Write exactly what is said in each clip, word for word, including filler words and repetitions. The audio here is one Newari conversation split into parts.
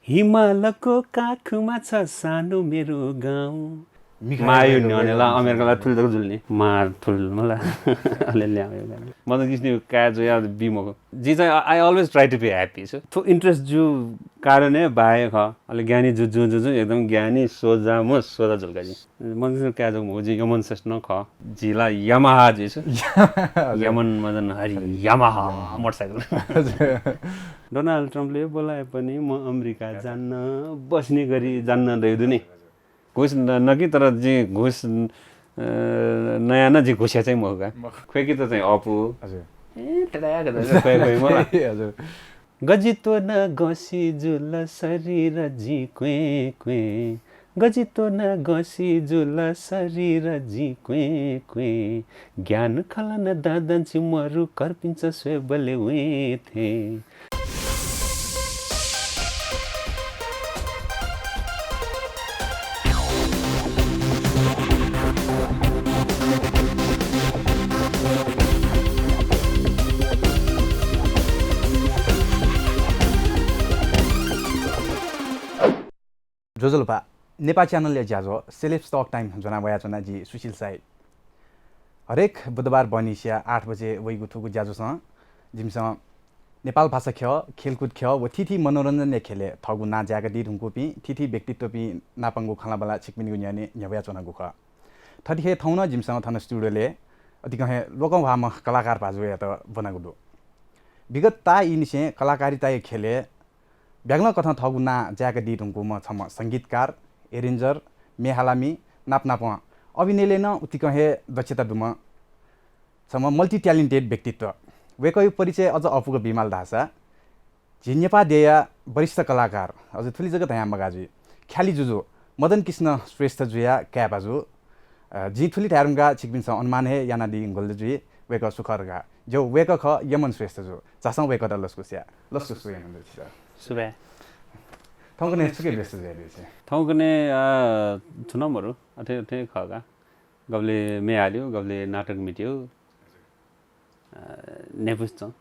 हिमालको काखमा छ सानो मेरो गाउँ। मिखाया माया न्ह्यःने ला अमेरिकाला थुलि तक जुल नि। मार थुल मला। अले ल्याउ। मदन किसिमको काय् जुया बी मखु। जि चाहिँ I always try to be happy छु। थ्व interest जु कारणं बाहेक खः। अले ज्ञानी जु, जु, जु, जु, एकदम ज्ञानी, सोझा, म सोझा जुल का जि। मदन किसिमको काय् जु मखु, जि यमन श्रेष्ठ नं खः। जि ला यामाहा जु छु। हजुर। यमन मदन हरि यामाहा मोटरसाइकल। हजुर। डोनाल्ड ट्रम्पले बोलाए पनि म अमेरिका जान्न, बस्ने गरी जान्न दइ दु नि। घुस न, न कि, तर जि घुस, अ, नयाना जि घुस्या चाहिँ मखु का। मखु। ख्वय्केत चाहिँ अःपु। हजुर। ए, टडाक त ख्वय् ख्वय् मला। हजुर। गजित्व न गसी जुल शरीर जि क्वें क्वें। गजित्व न गसी जुल शरीर जि क्वें क्वें। ज्ञान खलन दादांची मरु कर्पिंच स्वयेबले वें थें। ज्वजलपा, नेपाः च्यानलया ज्याझ्वः Celebs Talk Time ज्वना वयाच्वना जि सुशील साई। हरेक बुधबार बहनिसिया आठ बजे वइगु थुगु ज्याझ्वलं जिमिसं नेपाल भाषा ख्यः, खेलकुद ख्यः व थीथी मनोरञ्जनया ख्यलय् थःगु नां जाय्कादी धुंकूपिं थीथी व्यक्तित्वपिं नापंगु खँल्हाबल्हा छिकपिनिगु न्ह्यःने न्ह्यब्वयाच्वनागु खः। थथे हे थौं नं जिमिसं थन studio-लय् अतिकं हे लोकंह्वाःम्ह कलाकार भाजुयात ब्वनागु दु। विगत ताःईनिसें कलाकारिताया ख्यलय् ब्यागलं कथं थःगु नां जाय्कादी धुंकूम्ह छम्ह संगीतकार, arranger, म्ये हालामि, नापनापं अभिनयलय् नं उतिकं हे दक्षता दुम्ह छम्ह multi talented व्यक्तित्व। वय्कःया परिचय अझ अःपुक बीमाल धाःसा झी नेपाः देय्या वरिष्ठ कलाकार, अझ थुलि जक धयां मगाः जुइ, ख्यालि जुजु मदन कृष्ण श्रेष्ठ जुया काय् भाजु, अ, जिं थुलि धाये धुंकाः छिकपिन्सं अनुमान हे यानादी धुंकल जुइ, वय्कः सु खः धकाः। ज्यू, वय्कः खः यमन श्रेष्ठ जु। झासँ वय्कःयात लसकुस याये। लसकुस यानादिसँ। सुभाय्। थौंकन्हय् छुकी व्यस्त जुयादिसँ। थौंकन्हय्, अ, छुं नं मरु, अथे, अथे खः का। गबलें म्ये हाल्यु, गबलें नाटक मित्यु, अ, न्ह्यइपुसे च्वं।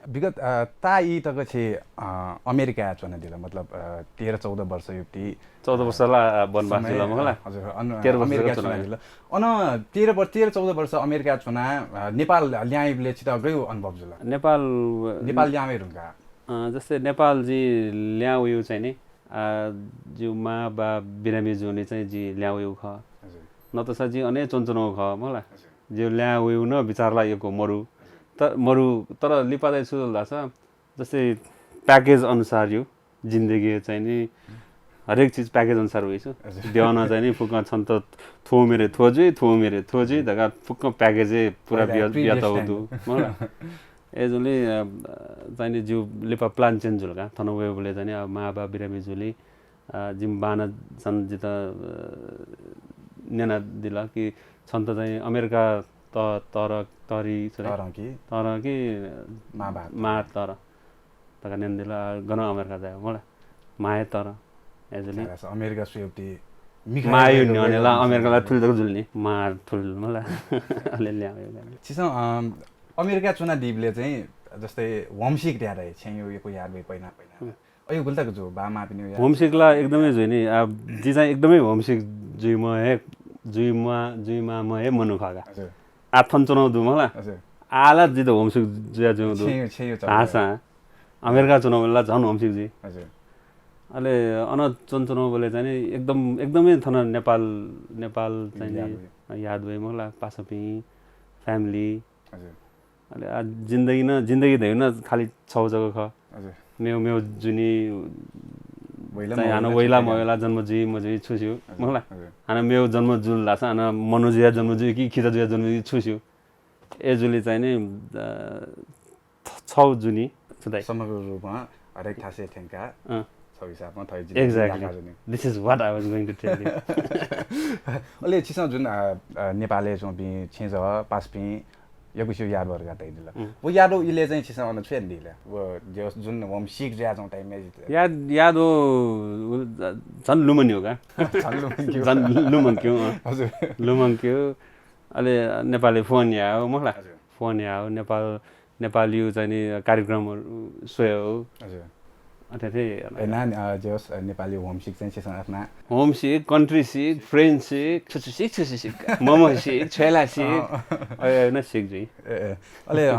विगत, अ, ताःई तक छि, अ, अमेरिकाय् च्वनादिल, मतलब, अ, तेह्र चौध वर्ष युक्ति, चौध वर्ष ला, अ, वनवास समय, जुल मखु ला? अ, हजुर, अन-, तेह्र वर्ष अमेरिकाय् च्वना च्वनादिल। अन तेह्र वर-, तेह्र चौध वर्ष अमेरिकाय् च्वना, अ, नेपाल ल्याहां वइबलय् छितः गय् अनुभव जुल? नेपाल, नेपाल ल्याहां वये धुंकाः। अ, जस्तै नेपाल जि ल्याहां वइगु चाहिँ नि, अ, जिगु मां बा बिरामी जूनिं चाहिँ जि ल्याहां वइगु खः। हजुर। नतसा जि अन हे च्वनाच्वनागु खः, मखु ला? हजुर। जिगु ल्याहां वइगु नं बिचाः ला यक्व मरु। हजुर। तर मरु, तर लिपा चाहिँ छु जुल धाःसा, जस्तै package अनुसार यु, जिन्दगी चाहिँ नि हरेक चिज package अनुसार वइ छु। हजुर। द्यः नं चाहिँ नि फुक्कं छन्त थ्व उमेरय् थ्व जुइ, थ्व उमेरय् थ्व जुइ धकाः फुक्कं package हे पुरा पहिला बिया-, previous बियातःगु time। दु, मखु ला? अय्जूगुलिं, अ, चाहिँ नि जिगु लिपा plan change जुल का। थन वयेबलय् चाहिँ नि, अ, मां बा बिरामी जूगुलिं, अ, जिमि बानं झन जितः, अ, न्यनादिल कि छन्त चाहिँ अमेरिका त-, तर-, तःधि, sorry, तःधं कि? तःधं कि मां बा तर। मां तर धकाः न्यनादिल, अ, गन अमेरिका जाये, मखु ला? मां हे तर। अय्जूगुलिं अमेरिका स्वयेबलय् मिखाया माया न्ह्यःने ला अमेरिका ला थुलि तक जुल नि। मां थुल, मखु ला? अले ल्याहां वये। छिसं, अ, अमेरिका च्वनादीबलय् चाहिँ जस्तै homesick धयाः धाइ, छेँया यक्व याद वइ, पहिला, पहिला। हम्म। अय् गुलि तक जू, बामापिनिगु याद? Homesick ला एकदमै जुइ नि। आ, जि चाहिँ एकदमै homesick जुइम्ह हे, जुइम्ह, जुइमाःम्ह हे मनू खः का। हजुर। आ, थन च्वनागु दु, मखु ला? हजुर। आ ला जितः homesick जुया जुयागु दु। छेँ, छेँ, धाःसा अमेरिका च्वनाबलय् ला झन homesick जुइ। हजुर। अले अन च्वनाच्वनाबलय् चाहिँ नि एकदम, एकदमै थन नेपाल, नेपाल चाहिँ नि याद वइ। याद वइ, मखु ला? पासापिं, family। हजुर। अले आ, जिन्दगी नं, जिन्दगी धइगु नं खालि छगू जक खः। हजुर। मेव, मेव जुनि वइला चाहिँ हानं मवइला वइला, चाहिँ मवइला, जन्म जुइ मजुइ छु स्यू, हजुर, मखु ला? हजुर। हानं मेव जन्म जुल धाःसा हानं मनू जुया जन्म जुइ कि खिचा जुया जन्म जुइ छु स्यू। अय्जूगुलिं चाहिँ नि, अ, छ-, छगू जुनि छु धाइ। समग्र रूपमा हरेक थासय् थ्यंकाः अँ। छगू हिसाबमा थःगु जिन्दगी Exactly. याका जुनि। This is what I was going to tell you। अले छिसं जुन, अ, अ, नेपालय् च्वंपिं छेँजः, पासापिं, यक्वसिगु यादव धकाः धयादिल। उम्। व यादव इलय् चाहिँ छिसं अन छु यानादिल? व जो-, जुन homesick जुयाच्वंगु time-य् याद, यादव उ झ-, झन लुमंक्यू का। झन लुमंक्यू। झन लुमंक्यू, अँ। हजुर। लुमंक्यू। अले नेपालय् phone यायेगु, मखु ला? हजुर। Phone यायेगु, नेपाल, नेपालय् चाहिँ नि कार्यक्रमहरू स्वयेगु। हजुर। अथे थे। ए, ना, अ, जे होस्, अ, नेपाली homesick चाहिँ छिसं अथे ना। Homesick, country sick, French sick, छु छु sick, छु छु sick, मम sick, छोयला sick, अ। अ, न sick जुइ। ए, ए। अले, अ,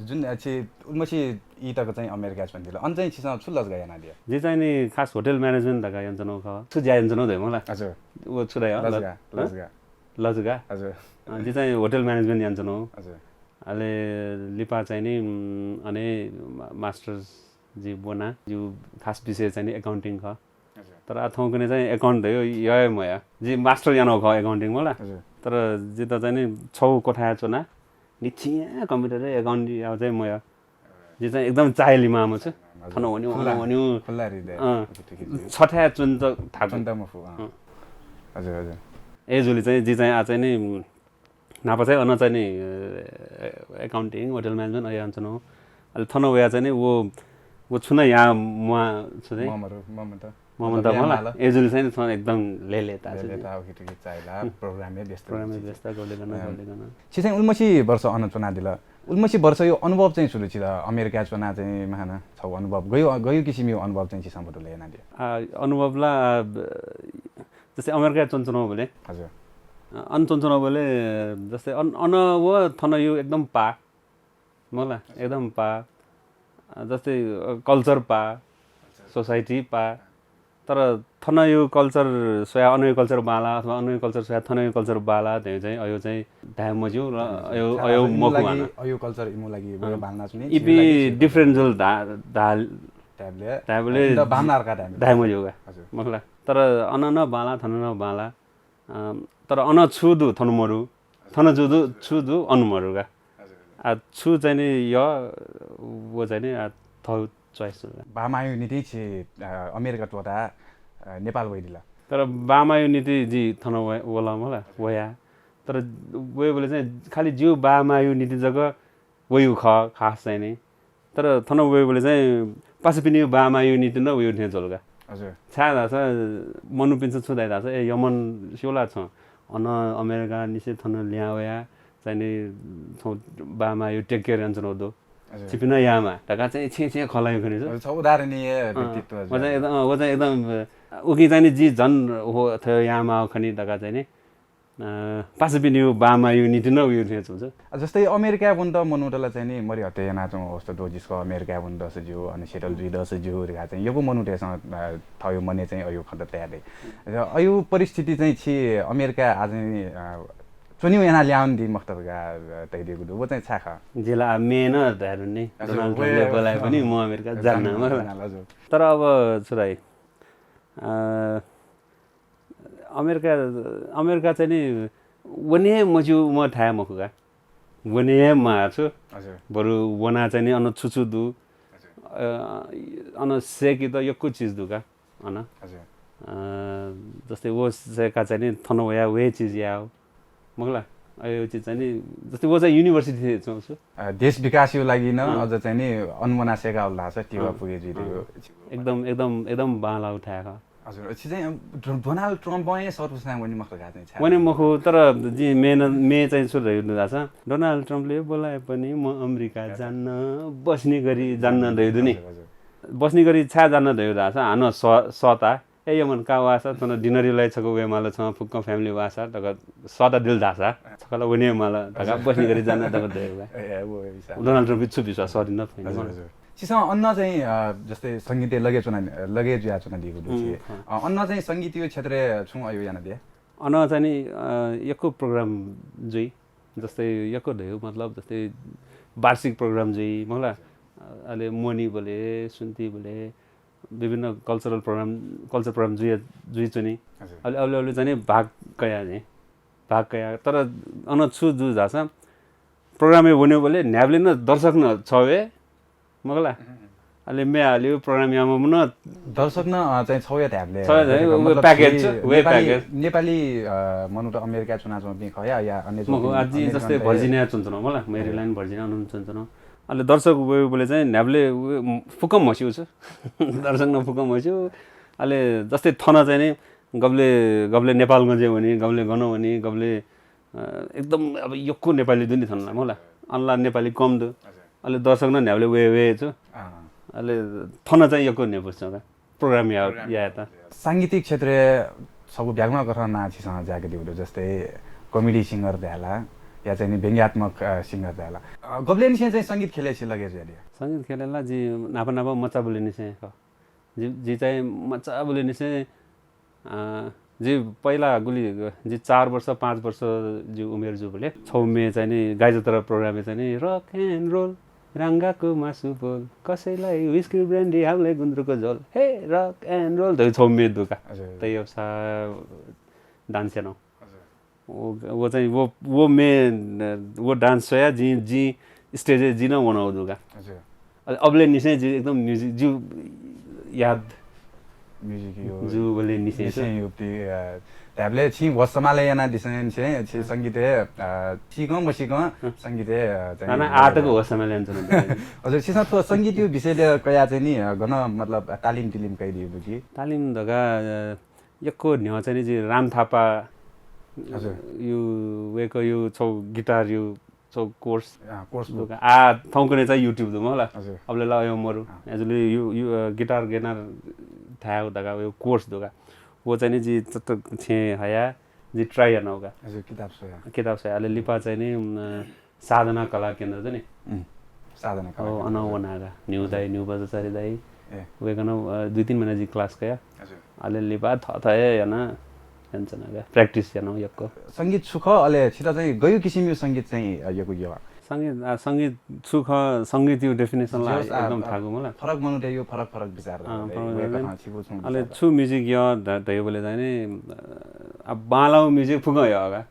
जुन, अ, छि उलिमछि ई तक चाहिँ अमेरिका च्वनादिल। अन चाहिँ छिसं छु लजगाः यानादिया? जि चाहिँ नि खास hotel management धकाः यानाच्वनागु खः। छु ज्या यानाच्वनागु धइगु मला। हजुर। व छु धाइ, ल-, लजगाः, हँ? लजगाः। लजगाः। हजुर। अ, जि चाहिँ hotel management यानाच्वनागु। हजुर। अले लिपा चाहिँ नि, उम्, अन हे मा-, masters जि ब्वना, जिगु खास विषय चाहिँ नि accounting खः। हजुर। तर आ थौंकन्हय् चाहिँ account धइगु यः हे मयः। जि master यानागु खः accounting मला। हजुर। तर जितः चाहिँ नि छगू क्वथाय् च्वना, निथ्यां computer-य् account याःगु चाहिँ मयः। जि चाहिँ एकदम चाःहिलेमाःम्ह छु। हजुर। थन वनेगु, अन खुल्ला, वनेगु। खुल्ला हृदय। अँ। OK, ठीक है। छथाय् च्वने त धाःगु। च्वने त मफु, अँ। अँ। हजुर, हजुर। अय्‌जूगुलिं चाहिँ जि चाहिँ आ चाहिँ नि न्हापा चाहिँ अन चाहिँ नि, अ, accounting, hotel management अथे यानाच्वनागु। अले थन वयाः चाहिँ नि व, व छुं नं याः म्वाः छु चाहिँ। म्वाःमदु, म्वाःमदु। म्वाःमदु मतलब मला। याये माल। अय्‌जूगुलिं चाहिँ नि थन एकदम लेलेता छु। लेलेता, OK, ठीक है, चाःहिला, program-य् व्यस्त program-य् जुइ। व्यस्त, गबलें गन, अँ। गबलें गन। छिसं उलिमछि वर्ष अन च्वनादिल। उलिमछि वर्षया अनुभव चाहिँ छु दु छित? अमेरिका च्वना चाहिँ माहाना छगू अनुभव, गयु, गयु किसिमया अनुभव चाहिँ छिसं बटुले यानादिया? आ, अनुभव ला, आ, ब-, जस्तै अमेरिका च्वनाच्वनागुबलय्। हजुर। अ, अन च्वनाच्वनागुबलय् जस्तै अन, अन व थनया एकदम पाः। मला, हजुर। एकदम पाः। अ, जस्तै, अ, culture पाः, society पाः। तर थनया culture स्वयाः अनया culture बांलाः अथवा अनया culture स्वयाः थनया culture बांलाः धइगु चाहिँ अय् चाहिँ धाये मज्यू, अय्, अय् मखु इमि लागि, अनया culture इमि लागि वय् बांलाः च्वनी, इपिं different जुल धा-, धा-, धायेबलय्, धायेबलय् इमित बांलाः धकाः धाये मज्यू। धाये मज्यू का। हजुर। मखु ला। तर अन नं बांलाः, थन नं बांलाः। अ, तर अन छु दु, थन मरु। थन छु दु, छु दु, अन मरु का। हजुर, हजुर। आ, छु चाहिँ नि यः, व चाहिँ नि, आ, थःगु choice का। बाःमाया निंतिं छि, अ, अमेरिका त्वःताः, अ, नेपाल वयादिल। तर बाःमाया निंतिं जि थन वये-, वल मला, वया। तर वयेबलय् चाहिँ खालि जिगु बाःमाया निंतिं जक वयागु खः खास चाहिँ नि। तर थन वयेबलय् चाहिँ पासापिनिगु बाःमाया निंतिं नं वयागु थें जुल का। हजुर। छाय् धाःसा मनूपिन्सं छु धाइ धाःसा, ए, यमन स्यू ला छं, अन अमेरिकांनिसें थन लिहां वयाः चाहिँ नि छं बाःमाया take care यानाच्वनागु दु। हजुर। छिपिं नं यायेमाः धकाः चाहिँ छेँय् छेँय् खँ ल्हाइगु खनी। हजुर, छ उदाहरण हे अँ, व्यक्तित्व व चाहिँ एकदम, अँ, व चाहिँ एकदम, अ, उकिं चाहिँ नि जि झन व थ्व यायेमाः खनी धकाः चाहिँ नि अ, पासापिनिगु बाःमाया निंतिं नं वयागु थें च्वं छु। अ, जस्तै अमेरिकाय् वनेत मनूत ला चाहिँ नि मरि हत्या यानाच्वंगु अवस्था दु, जिमिसं अमेरिकाय् वने दःसा ज्यू, अन settle जुइ दःसा ज्यू धकाः चाहिँ यक्व मनूतय्सं, अ, थःगु मनय् चाहिँ अय् खँ तयाः दइ। अ, अय् परिस्थिति चाहिँ छि अमेरिका आः चाहिँ नि, अ, च्वनेगु यानाः लिहां वनादी मखुत धकाः, अ, धयादीगु दु, व चाहिँ छाय् खः? जिं ला आः म्ये नं धाये धुन नि, हजुर, Donald Trump-ले बोलाए पनि म अमेरिका जान्ना, जान्ना, मखु ला। जान्ना, हजुर। तर अब छु धाइ, अ, अमेरिका, अमेरिका चाहिँ नि वने हे मज्यूम्ह थाय् मखु का। वने हे माः छु। हजुर। बरु वनाः चाहिँ नि अन छु छु दु, हजुर। अ, अन सय्केत यक्व चिज दु का अन। हजुर। अ, जस्तै व सय्काः चाहिँ नि थन वयाः व हे चिज याः। मखु ला, अय् चिज चाहिँ नि, जस्तै व चाहिँ university च्वं छु। अ, देश विकासया लागि नं अँ। अझ चाहिँ नि अन वनाः सय्काः वल धाःसा तिबः अँ। पुगे जुइ धइगु। अँ। एकदम, एकदम, एकदम बांलाःगु थाय् खः। हजुर, छि चाहिँ, अ, डो-, Donald Trump हे सर्वसाधारण वने मखु धकाः चाहिँ छाय्? वने मखु, तर जिं म्ये नं, म्ये चाहिँ छु धयागु दु धाःसा, Donald Trump-ले बोलाए पनि म अमेरिका जान्न, बस्ने गरी जान्न धयागु दु नि। हजुर, हजुर। बस्ने गरी छाय् जान्न धयागु धाःसा, हानं स-, सःता, ए, यमन का वाःसा, थन dinner-या लागि छकः वयेमाल छं, फुक्कं family वाःसा धकाः सःतादिल धाःसा, छकः ला वने हे माल धकाः बस्ने गरी जान्न धकाः धयागु का। ए, ए, व हे विचार। Donald Trump-यात छु विश्वास, सःतिन फुइन हजुर, मखु। हजुर। छिसं अन चाहिँ, अ, जस्तै संगीतय् लगे च्वना, लगे जुयाच्वनादीगु दु उम्, छि। हँ। अ, अन चाहिँ संगीतया क्षेत्रय् छुं अय् यानादिया? अन चाहिँ नि, अ, यक्व program जुइ, जस्तै यक्व धयागु मतलब जस्तै वार्षिक program जुइ, मखु ला, अ, अले मोनीबलय्, सुन्तीबलय्, विभिन्न cultural program, culture program जुइ, जुइच्वनी। हजुर। अले, अले, अले चाहिँ नि भाग कया नि, भाग कया। तर अन छु जू धाःसा program-य् वनेबलय् न्ह्याबलें नं दर्शक नं छवे, मखु ला? अले म्ये हालिउ program याःम्ह नं दर्शक नं, अ, चाहिँ छवे धायेबलय् छवे धायेबलय्, मतलब वे package, छि वे नेपाली, package। नेपाली, अ, मनूत अमेरिका च्वनाच्वंपिं खः या, या अन्य मखु, च्वंपिं, आजि अन्य जस्तै च्वंपिं Virginia च्वनाच्वनागु मला, हजुर। Maryland, Virginia अन च्वनाच्वनागु। अले दर्शक वयेबलय् चाहिँ न्ह्याबलें व-, फुक्कं म्हस्यू छु। दर्शक नं फुक्कं म्हस्यू। अले जस्तै थन चाहिँ नि गबलें, गबलें नेपालगञ्जय् वनी, गबलें गन वनी, गबलें, अ, एकदम अब यक्व नेपाली दु नि थन ला, मखु ला। अन ला नेपाली कम दु। हजुर। अले दर्शक नं न्ह्याबलें वे, वे छु। अँ। अले थन चाहिँ यक्व न्ह्यब्वसेच्वं का, program या, program यायेत। सांगीतिक क्षेत्रय् छगू ब्यागुमा कथं नां छिसं जाय्कादीगु दु, जस्तै comedy singer धायेला, या चाहिँ नि व्यंग्यात्मक, अ, singer धायेला। अ, गबलेनिसें चाहिँ संगीत ख्यलय् छि लगे जुयादिया? संगीत ख्यलय् ला जि न्हापा न्हापा मचाबुलिनिसें खः। जि, जि चाहिँ मचाबुलिनिसें, अ, जि पहिला गुलि, जि चार वर्ष, पाँच वर्ष जि उमेर जूबलय् छगू म्ये चाहिँ नि गाईजात्रा program-य् चाहिँ नि rock and roll, रांगाको मासु बोल, कसैलाई whisky brandy, हामीलाई गुन्द्रुकको झोल, हे rock and roll धइगु छगू म्ये दु का। हजुर। तै अवसा dance यानागु। हजुर। व, व चाहिँ, व, व म्ये, व dance स्वयाः जिं, जिं stage-य् जिं नं वनागु दु का। हजुर। अले अबलय् निसें जि एकदम music, जि याद music यो जूबलय् निसें निसें युक्ति, अ, धायेबलय् छिं होस सम्हाले यानादिसें निसें छि संगीतय्, अ, सीकं मसीकं हँ। संगीतय्, अ, चाहिँ हानं आः तक होस सम्हाले यानाच्वना। हजुर, छिसं थ्व संगीत यो विषयलय् कयाः चाहिँ नि, अ, गन मतलब तालिम तिलिम कयादीगु दु कि? तालिम धकाः, अ, यक्व न्ह्यः चाहिँ नि जि राम थापा हजुर। यु, वय्कः यु छगू guitar यु छगू course अँ, course दु book। का। आ, थौंकन्हय् चाहिँ YouTube दु मला। हजुर। अबलय् ला अय् मरु। अँ। अय्‌जूगुलिं यु, यु, अ, guitar ज्ञान थाय् धकाः वय् course दु का। व चाहिँ नि जि चट्ट छेँ हयाः जि try यानागु का। हजुर, किताब स्वयाः। किताब स्वयाः। अले लिपा चाहिँ नि, अ, साधना कला केन्द्र दु नि। उम्, साधना कला ओ, केन्द्र। अन वना का। न्हिउ दाइ, न्हिउ बज्राचार्य दाइ। ए। वय्कलं, अ, दुई तीन महिना जि class कया। हजुर। अले लिपा थःथः हे याना, यानाच्वना का। Practice याना यक्व। संगीत छु खः, अले छित चाहिँ गयु किसिमयु संगीत चाहिँ, अ, यक्व यः? संगीत, अ, संगीत छु खः, संगीत यु definition ला ज्योस, आ, एकदम आ, थाकु मला। फरक मनूतय् यु फरक फरक विचार अँ, ला, फरक वय् विचार। कथं छिगु छुं अले विचार? छु music यः ध-, धयाबलय् चाहिँ नि, अ, बांलाउ music फुक्कं यः का।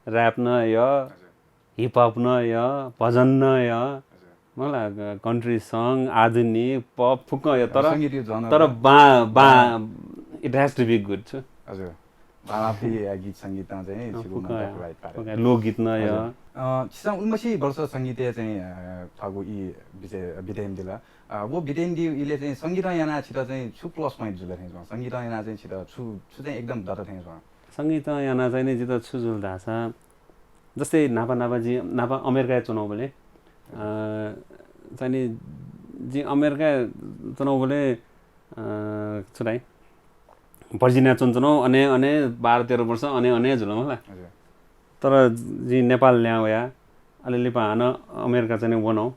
Rap नं यः, हजुर। Hip hop नं यः, भजन नं यः, हजुर। मला, country song, आधुनिक, pop, फुक्कं यः, तर, संगीत यो genre तर नं। बा-, बा-, अँ। It has to be good छु। हजुर। बांलाउ गीत संगीत नं चाहिँ अँ, छिगु फुक्कं मन यः। Right पारे। फुक्कं यः। लोकगीत नं यः। हजुर। अँ, छिसं उन्मसी वर्ष संगीतय् चाहिँ, अ, थःगु ई विषय बितेयादिल। अ, व बितेयादीगु इलय् चाहिँ संगीतं यानाः छित चाहिँ छु plus point जुल थें च्वं? संगीतं यानाः चाहिँ छित छु, छु चाहिँ एकदम दत थें च्वं? संगीतं यानाः चाहिँ नि जितः छु जुल धाःसा, जस्तै न्हापा न्हापा जि न्हापा अमेरिकाय् च्वनागुबलय्, अ, चाहिँ नि जि अमेरिकाय् च्वनागुबलय्, अ, छु धाइ, Virginia च्वनाच्वनागु, अन हे, अन हे बाह्र तेह्र वर्ष अन हे, अन हे जुल मला। हजुर। तर जि नेपाल लिहां वया, अले लिपा हानं अमेरिका चाहिँ नि वनागु, अ,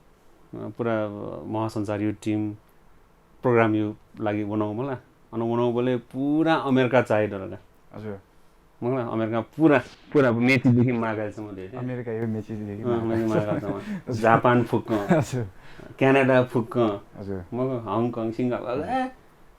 पुरा, अ, महासञ्चार यु team program यु लागि वनागु मला। अन वनागुबलय् पुरा अमेरिका चाःहिदल का। हजुर। मला अमेरिका पुरा, पुरा मेचीदेखि माकासम्म दु। अमेरिका यो मेचीदेखि अँ, माका। मेची माकासम्म। जापान फुक्कं। हजुर। क्यानाडा फुक्कं। हजुर। मला हङकङ, सिङ्गापुर, ए,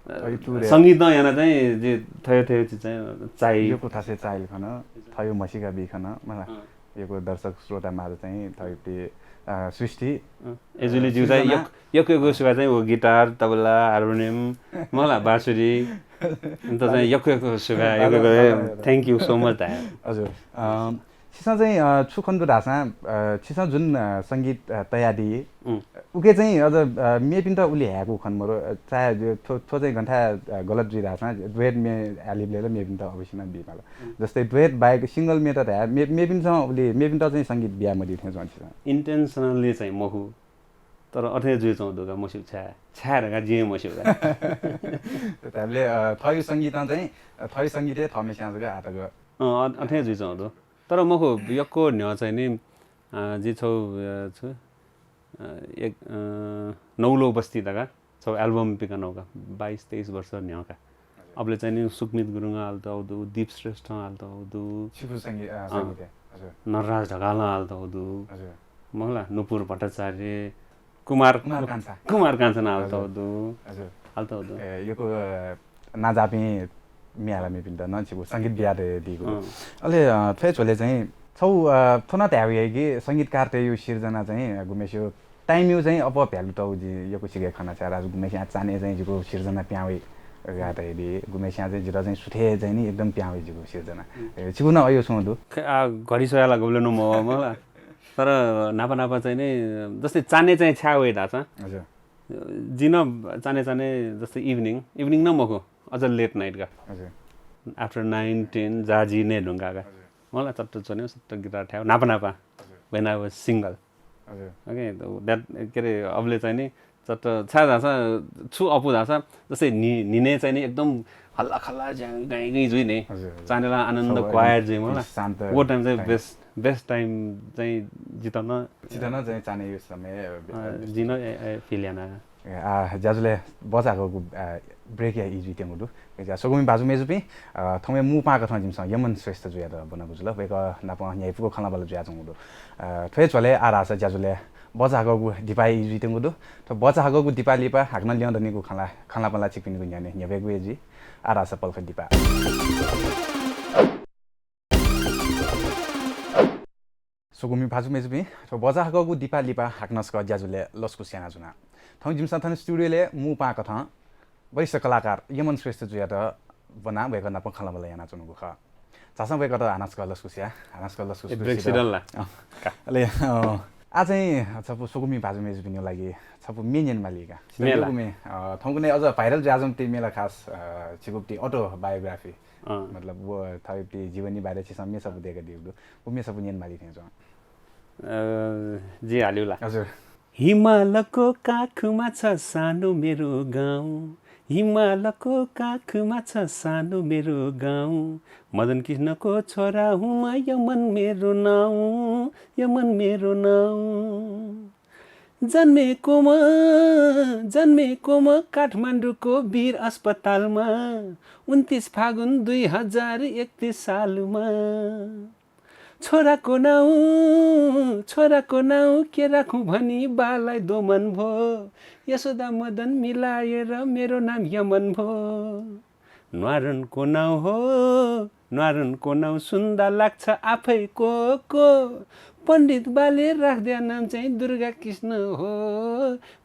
थ्व यु tour संगीतं यानाः चाहिँ जि थ्व यु, थ्व यु चिज चाहिँ चाइ। यक्व थासय् चाःहिल खन, थ्व यु म्हसीका बी खन, मला। अँ। यक्व दर्शक श्रोता माझ चाहिँ थ्व यु ति, अ, सृष्टि, अँ। अय्‌जूगुलिं अ, जिगु चाहिँ सृजना। यक्व, यक्व, यक्व सुभाय् चाहिँ व guitar, तबला, हार्मोनियम, मला, बाँसुरी, अन्त चाहिँ यक्व, यक्व सुभाय्, यक्व, यक्व, हजुर। Thank you so much धाये। हजुर। अ, छिसं चाहिँ, अ, छु खने दु धाःसा, अ, छिसं जुन, अ, संगीत, अ, तयादी, उम्। उके चाहिँ अझ, अ, मेपिन्त उलि हायेकु खने मरु, अ, चाहे जो थ्व, थ्व चाहिँ गन थाय्, अ, गलत जुइ धाःसा duet म्ये हालीबलय् ला मेपिन्त अवश्य नं बीमाल। उम्। जस्तै duet बाहेक single म्येत धाये, मे-, मेपिन्सं उलि, मेपिन्त चाहिँ संगीत बिया मदी थें च्वं छिसं। Intentionally चाहिँ मखु, तर अथे जुइच्वं दु का, मस्यू छाय्, छाय् धकाः जिं हे मस्यू का। धायेबलय्, अ, थःगु संगीतं चाहिँ, अ, थःगु संगीत हे थःम्हेस्यां जक आः तक। अँ, अ-, अथे जुइच्वं दु। तर मखु, यक्व न्ह्यः चाहिँ नि, अ, जि छौ, अ, छु, अ, एक, अ, नौलो बस्ती धकाः छौ album पिकानागु का, बाइस तेइस वर्ष न्ह्यः का। हजुर। अबलय् चाहिँ नि सुकमित गुरुङ हालातःगु दु, दीप श्रेष्ठं हालातःगु दु। छिगु संगीत, अ, अँ। संगीत, हजुर। नरराज ढकालं हालातःगु दु। हजुर। मला, नुपुर भट्टाचार्य, कुमार, कुमार कान्छा। कुमार कान्छां हालातःगु दु। हजुर। हालातःगु दु। ए, यक्व, अ, नांजाःपिं म्ये हालामिपिन्त नं छिगु संगीत बियादीगु दु। अँ। अले, अ, थ्व हे झ्वलय् चाहिँ छौ, अ, थ्व नं धायेगु याइ कि संगीतकारतय्‌गु सिर्जना चाहिँ, अ, गुम्हेस्यां time-यु चाहिँ अप्वः value तःगु जिं यक्व सिके खना, छाय्‌धाःसा गुम्हेस्यां चान्हय् चाहिँ जिगु सिर्जना पिहां वइ धकाः धयादी, गुम्हेस्यां चाहिँ जितः चाहिँ सुथय् चाहिँ नि एकदम पिहां वइ जिगु सिर्जना। हम्म। ए, छिगु नं अय् छुं दु? ख-, आ, घडी स्वयाः ला गुबलें नं मवः मला। तर न्हापा न्हापा चाहिँ नि, जस्तै चान्हय् चाहिँ छाय् वइ धाःसा, हजुर। जिं नं चान्हय् चान्हय् जस्तै evening, evening नं मखु, अझ late night का। हजुर। After nine, ten, जाजी नये धुंकाः का। हजुर। मला चट्ट च्वने, चट्ट guitar थाय्, न्हापा न्हापा। हजुर। When I was single। हजुर। OK, त that, के अरे, अबलय् चाहिँ नि, चट्ट छाय् धाःसा छु अःपु धाःसा जस्तै नि-, न्हिनय् चाहिँ नि एकदम हल्ला खल्ला ज्यां गाइँ गाइँ जुइ नि। हजुर, हजुर। चान्हय् ला आनन्द सब quiet एकदम जुइ मला। शान्त वो time चाहिँ time। Best, best time चाहिँ जितः नं। जितः नं चाहिँ चान्हय् यो समय, अ, जिं नं, ए, ए, feel याना। ए, आ, ज्याझ्वलय् बचाहाकःगु, आ, break या ई जुइत्यंगु दु। अय्‌सा स्वकुमि भाजु मय्‌जुपिं, अ, थौंया मू पाहां कथं जिमिसं यमन श्रेष्ठ जुयात ब्वनागु जुल। वय्‌कः नाप न्ह्याइपुक खँल्हाबल्हा जुयाच्वंगु दु। अ, थ्व हे झ्वलय् आः धाःसा ज्याझ्वलय् बचाहाकःगु दिपाया ई जुइत्यंगु दु। थ्व बचाहाकःगु दिपा लिपा हाकनं ल्यं दनिगु खँल्हा-, खँल्हाबल्हा छिकपिनिगु न्ह्यःने न्ह्यब्वयेगु हे जुइ। आः धाःसा पलख दिपा। स्वकुमि भाजु मय्‌जुपिं, थ्व बचाहाकःगु दिपा लिपा हाकनं छकः ज्याझ्वलय् लसकुस यानाच्वना। थौं जिमिसं थन studio-लय् मू पाहां कथं वरिष्ठ कलाकार यमन श्रेष्ठ जुयात ब्वनाः वय्‌कः नाप खँल्हाबल्हा यानाच्वनागु खः। झासँ वय्‌कःयात हानं छकः लसकुस या, हानं छकः लसकुस ए, break सिधल ला? अँ। का। अले, अँ, आः चाहिँ छपु स्वकुमि भाजु मय्‌जुपिनिगु लागि छपु म्ये न्यनेमाली का। म्ये ला? स्वकुमि, अ, थौंकन्हय् अझ viral जुयाच्वंगु ति म्ये ला खास, अ, छिगु ति autobiography। अँ। मतलब, व थःगु ति जीवनी बारे छिसं म्ये छपु दय्‌कादीगु दु। व म्ये छपु न्यनेमाली थें च्वं। अ, जिं हाल्यु ला? हजुर। हिमालको काखमा छ सानो मेरो गाउँ, हिमालको काखमा छ सानो मेरो गाउँ, मदन कृष्णको छोरा हुँ म, यमन मेरो नाउँ, यमन मेरो नाउँ। जन्मेको म, जन्मेको म काठमाडौँको वीर अस्पतालमा, उन्तिस फागुन दुई हजार एकतिस सालमा। छोराको नाउँ, छोराको नाउँ के राखुँ भनी बालाई दोमन भो। यशोदा मदन मिलाएर मेरो नाम यमन भो। न्वारनको नाउँ हो, न्वारनको नाउँ सुन्दा लाग्छ आफै को को। पण्डित बाले राख्द्या नाम चाहिँ दुर्गा कृष्ण हो,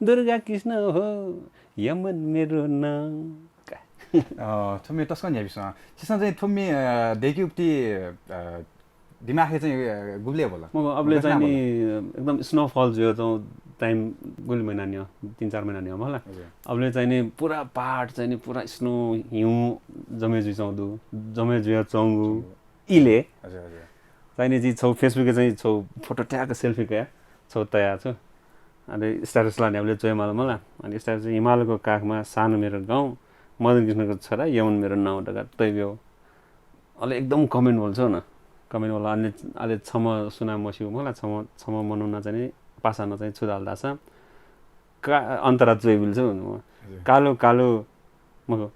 दुर्गा कृष्ण हो। यमन मेरो नाउँ। का। अ, थ्व म्ये तसकं न्ह्याइपुसे। छिसं चाहिँ थ्व म्ये, अ, दय्‌केगु ति, अ, दिमागय् चाहिँ, अ, गुबलय् वल? मखु, अबलय् चाहिँ नि, एकदम snowfall जुयाच्वंगु time गुलि महिना न्ह्यः, तीन चार महिना न्ह्यः मला। हजुर। अबलय् चाहिँ नि पुरा पहाड चाहिँ नि पुरा snow, हिउँ जमे जुइच्वंगु दु, जमे जुयाच्वंगु इलय्। हजुर, हजुर। चाहिँ नि जिं छौ Facebook-य् चाहिँ छौ photo ठ्याक्क selfie कया, छौ तया छु। अनि status ला न्ह्याबलें च्वयेमाल मला। अनि status चाहिँ हिमालको काखमा सानो मेरो गाउँ, मदन कृष्णको छोरा, यमन मेरो नाउँ धकाः तयाब्यु। अले एकदम comment वल छौ न। Comment वल, अले, अले छम्ह सुनां मस्यू मला, छम्ह, छम्ह मनूनं चाहिँ नि पासानं चाहिँ छु धाल धाःसा, का-, अन्तरा च्वयाबिल छौ न। हजुर। कालो, कालो, मखु, अ,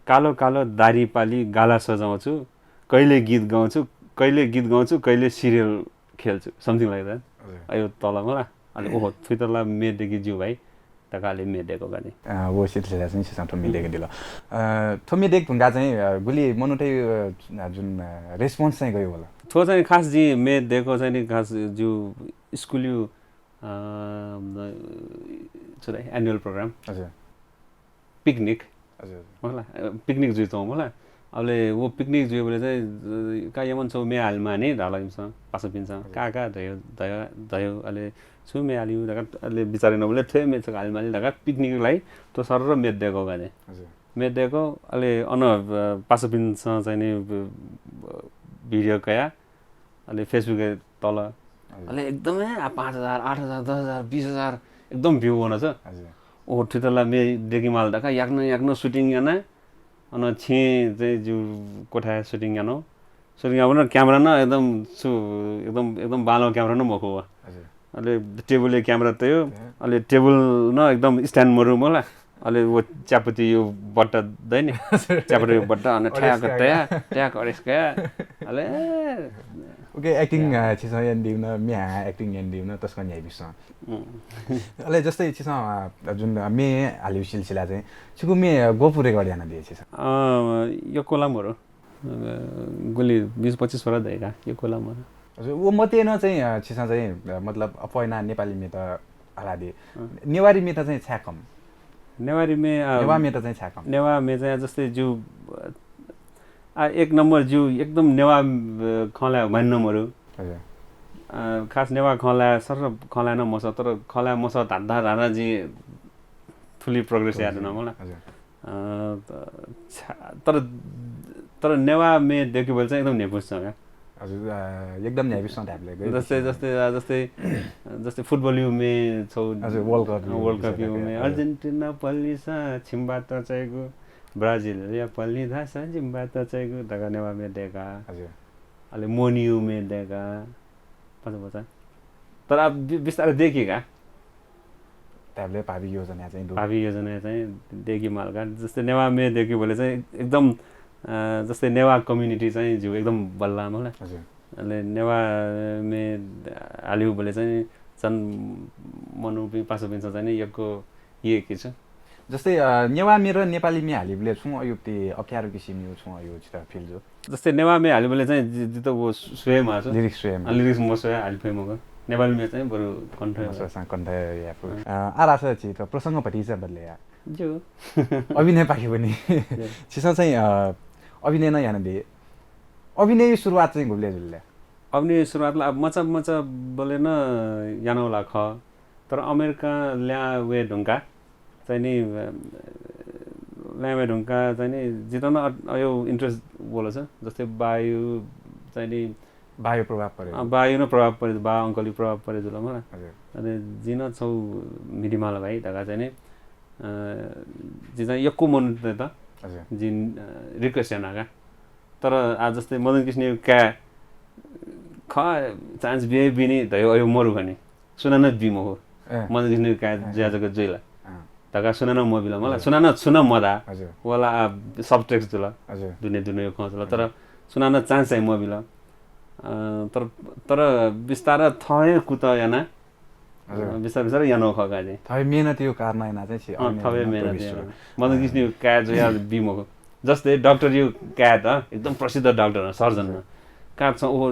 कालो, कालो दाह्री पाली गाला सजाउँछु, कहिले गीत गाउँछु, कहिले गीत गाउँछु, कहिले serial खेल्छु, something like that। हजुर। अयो तल मला, अले ओहो, थुइत ला म्ये दय्‌के ज्यू भाइ। धकाः अले म्ये दय्‌कू का नि। अ, व सिलसिला चाहिँ छिसं थ्व म्ये दय्‌कादिल। अ, थ्व म्ये दय्‌के धुंकाः चाहिँ, अ, गुलि मनूतय्, अ, जुन, अ, response चाहिँ गय् वल? थ्व चाहिँ खास जिं म्ये दय्‌कू चाहिँ नि खास जिगु स्कुलय्, अ, छु धाइ, annual program। हजुर। Picnic। हजुर, हजुर। मला, अ, picnic जुइच्वं मला। अले व picnic जुइबलय् चाहिँ, अ, का यमन छौ म्ये हालेमानि धाल इमिसं, पासापिन्सं। हजुर। का, का, धयो, धयो, धयो, अले छु म्ये हालिउ धकाः अले बिचार यानाबलय् थ्व म्ये छकः हालेमानि धकाः picnic लागि थ्व सरर म्ये दय्‌कू का नि। हजुर। म्ये दय्‌कू, अले अन, अ, पासापिन्सं चाहिँ नि, अ, video कया, अले Facebook-य् तल। हजुर। अले एकदमै आ, पाँच हजार, आठ हजार, दस हजार, बिस हजार एकदम view वन छ। हजुर। ओहो, थुइत ला म्ये दय्‌केमाल धकाः याकनं याकनं shooting याना, अन छेँय् चाहिँ जिगु कोठाय् shooting याना। Shooting याना camera नं एकदम छु, एकदम, एकदम बांलाःगु camera नं मखु व। हजुर। अले table-य् camera तया, अँ। अले table नं एकदम stand मरु मला। अले व च्यापतिया बट्टा दइ नि। हजुर। च्यापतिया बट्टा अन अडेस ठ्याक्क कया। तया, ठ्याक्क अडेस कया। अले उके acting, या। अ, छिसं यानादीगु नं, म्ये हां acting यानादीगु नं तसकं न्ह्याइपुसे। उम्। अले जस्तै छिसं, अ, जुन, अ, म्ये हालिउ सिलसिला चाहिँ, छिगु म्ये, अ, ग्वपु record यानादिया छिसं? अ, यक्व ला मरु। अ, गुलि बिस पच्चिस वटा दइ का, यक्व ला मरु। हजुर, व मध्ये नं चाहिँ, अ, छिसं चाहिँ, अ, मतलब, अप्वः यानाः नेपाली म्येत हालादी। अँ। नेवारी म्येत चाहिँ छाय् कम? नेवारी म्ये, अ, नेवाः म्येत चाहिँ छाय् कम? नेवाः म्ये चाहिँ जस्तै जिगु, अ, आ, एक नम्बर जिगु एकदम नेवाः, अ, खँ ल्हाये मान्यम्हरु। हजुर। अ, खास नेवाः खँ ल्हाये, सरर खँ ल्हाये नं मसः, तर खँ ल्हाये मसः धाधा धाधा जिं थुलि progress हजुर। याये धुन मला। हजुर। अ, त-, छा-, तर, तर नेवाः म्ये दय्‌केबलय् चाहिँ एकदम न्ह्याइपुसे च्वं का। हजुर, अ, एकदम न्ह्याइपुसे च्वं धायेबलय् गय् जस्तै, विषय। जस्तै, अ, जस्तै, अ, जस्तै फुटबल यु मे छौ, हजुर, World Cup यु वर्ल्ड कप मे, यु मे, हजुर। अर्जेन्टिना पल्लिसा छिम्बा तचाइगु, ब्राजिल या पल्लिधासा जिम्बा तचाइगु धका नेवा मे देका। हजुर। अले मोनियु मे देका। पचा पचा। तर अब बि- बिस्तारै देखिका। त्याबले भावी योजना चाहिँ दु। भावी योजना चाहिँ देखि मालका। जस्तै नेवा मे देखि बोले चाहिँ एकदम, अ, जस्तै नेवा कम्युनिटी चाहिँ जिउ एकदम बल्ला मला। हजुर। अले नेवा मे हालिउ बोले चाहिँ झन् मनुपिं पासापिन्सं चाहिँ नि यक्को ये कि छ। जस्तै, अ, नेवा मे र नेपाली मे हालिबले छुं अयुक्ति अप्ठ्यारो किसिम यु छुं अयु छित फिल जो। जस्तै नेवा मे हालिबले चाहिँ जि- जित वो स्वये माछु। लिरिक्स स्वये मा। लिरिक्स म स्वये हालि फे मग। नेपाली मे चाहिँ बरु कण्ठ। मसं कण्ठ यापु। अ, आरास छित प्रसंग भति चाहिँ बदले या। जो। अभिनय पाखे पनि। छिसं चाहिँ, अ, अभिनय न याना दे। अभिनय सुरुवात चाहिँ गुबले जुल्ले। अभिनय सुरुवातला अब मचा मचा बले न यानौला ख। तर अमेरिका ल्या वे ढुङ्गा चाहिँ नि, अ, ल्या वे ढुङ्गा चाहिँ नि जित न अ- अयो इन्ट्रेस्ट बोल छ। जस्तै बायु चाहिँ नि, बायो प्रभाव परे। अ, बायु न प्रभाव परे, बा अङ्कलयु प्रभाव परे जुल मला। हजुर। अनि जिन छौ मिडिमाल भाइ धका चाहिँ नि, अ, जि चाहिँ यक्कु मन त हजुर। जिन, अ, रिक्वेस्ट याना का। तर आ जस्तै मदन कृष्णयु का ख चान्स बिए बिनी धयो अयो मरु खनि। सुनान बि मखु। ए। मदन कृष्णयु का जुया जक जुइला। अँ। धका सुनान मबिल मला। सुनान छुन मदा। हजुर। वला आ सब ट्र्याक्स जुल। हजुर। दुने दुने खँ जुल। तर सुनान चान्स चाहिँ मबिल। अ, तर, तर बिस्तार थहे कुत याना। हजुर। अ, बिस्तार बिस्तार यानो ख का जि। थवे मेहनत यो कारमा याना चाहिँ छि अँ, अभिनय थवे मा मेहनत प्रवेश याना। सुरु। मदन कृष्णयु का जुया बि मखु। जस्तै डाक्टरयु का त एकदम प्रसिद्ध डाक्टर सर्जन। का छ ओ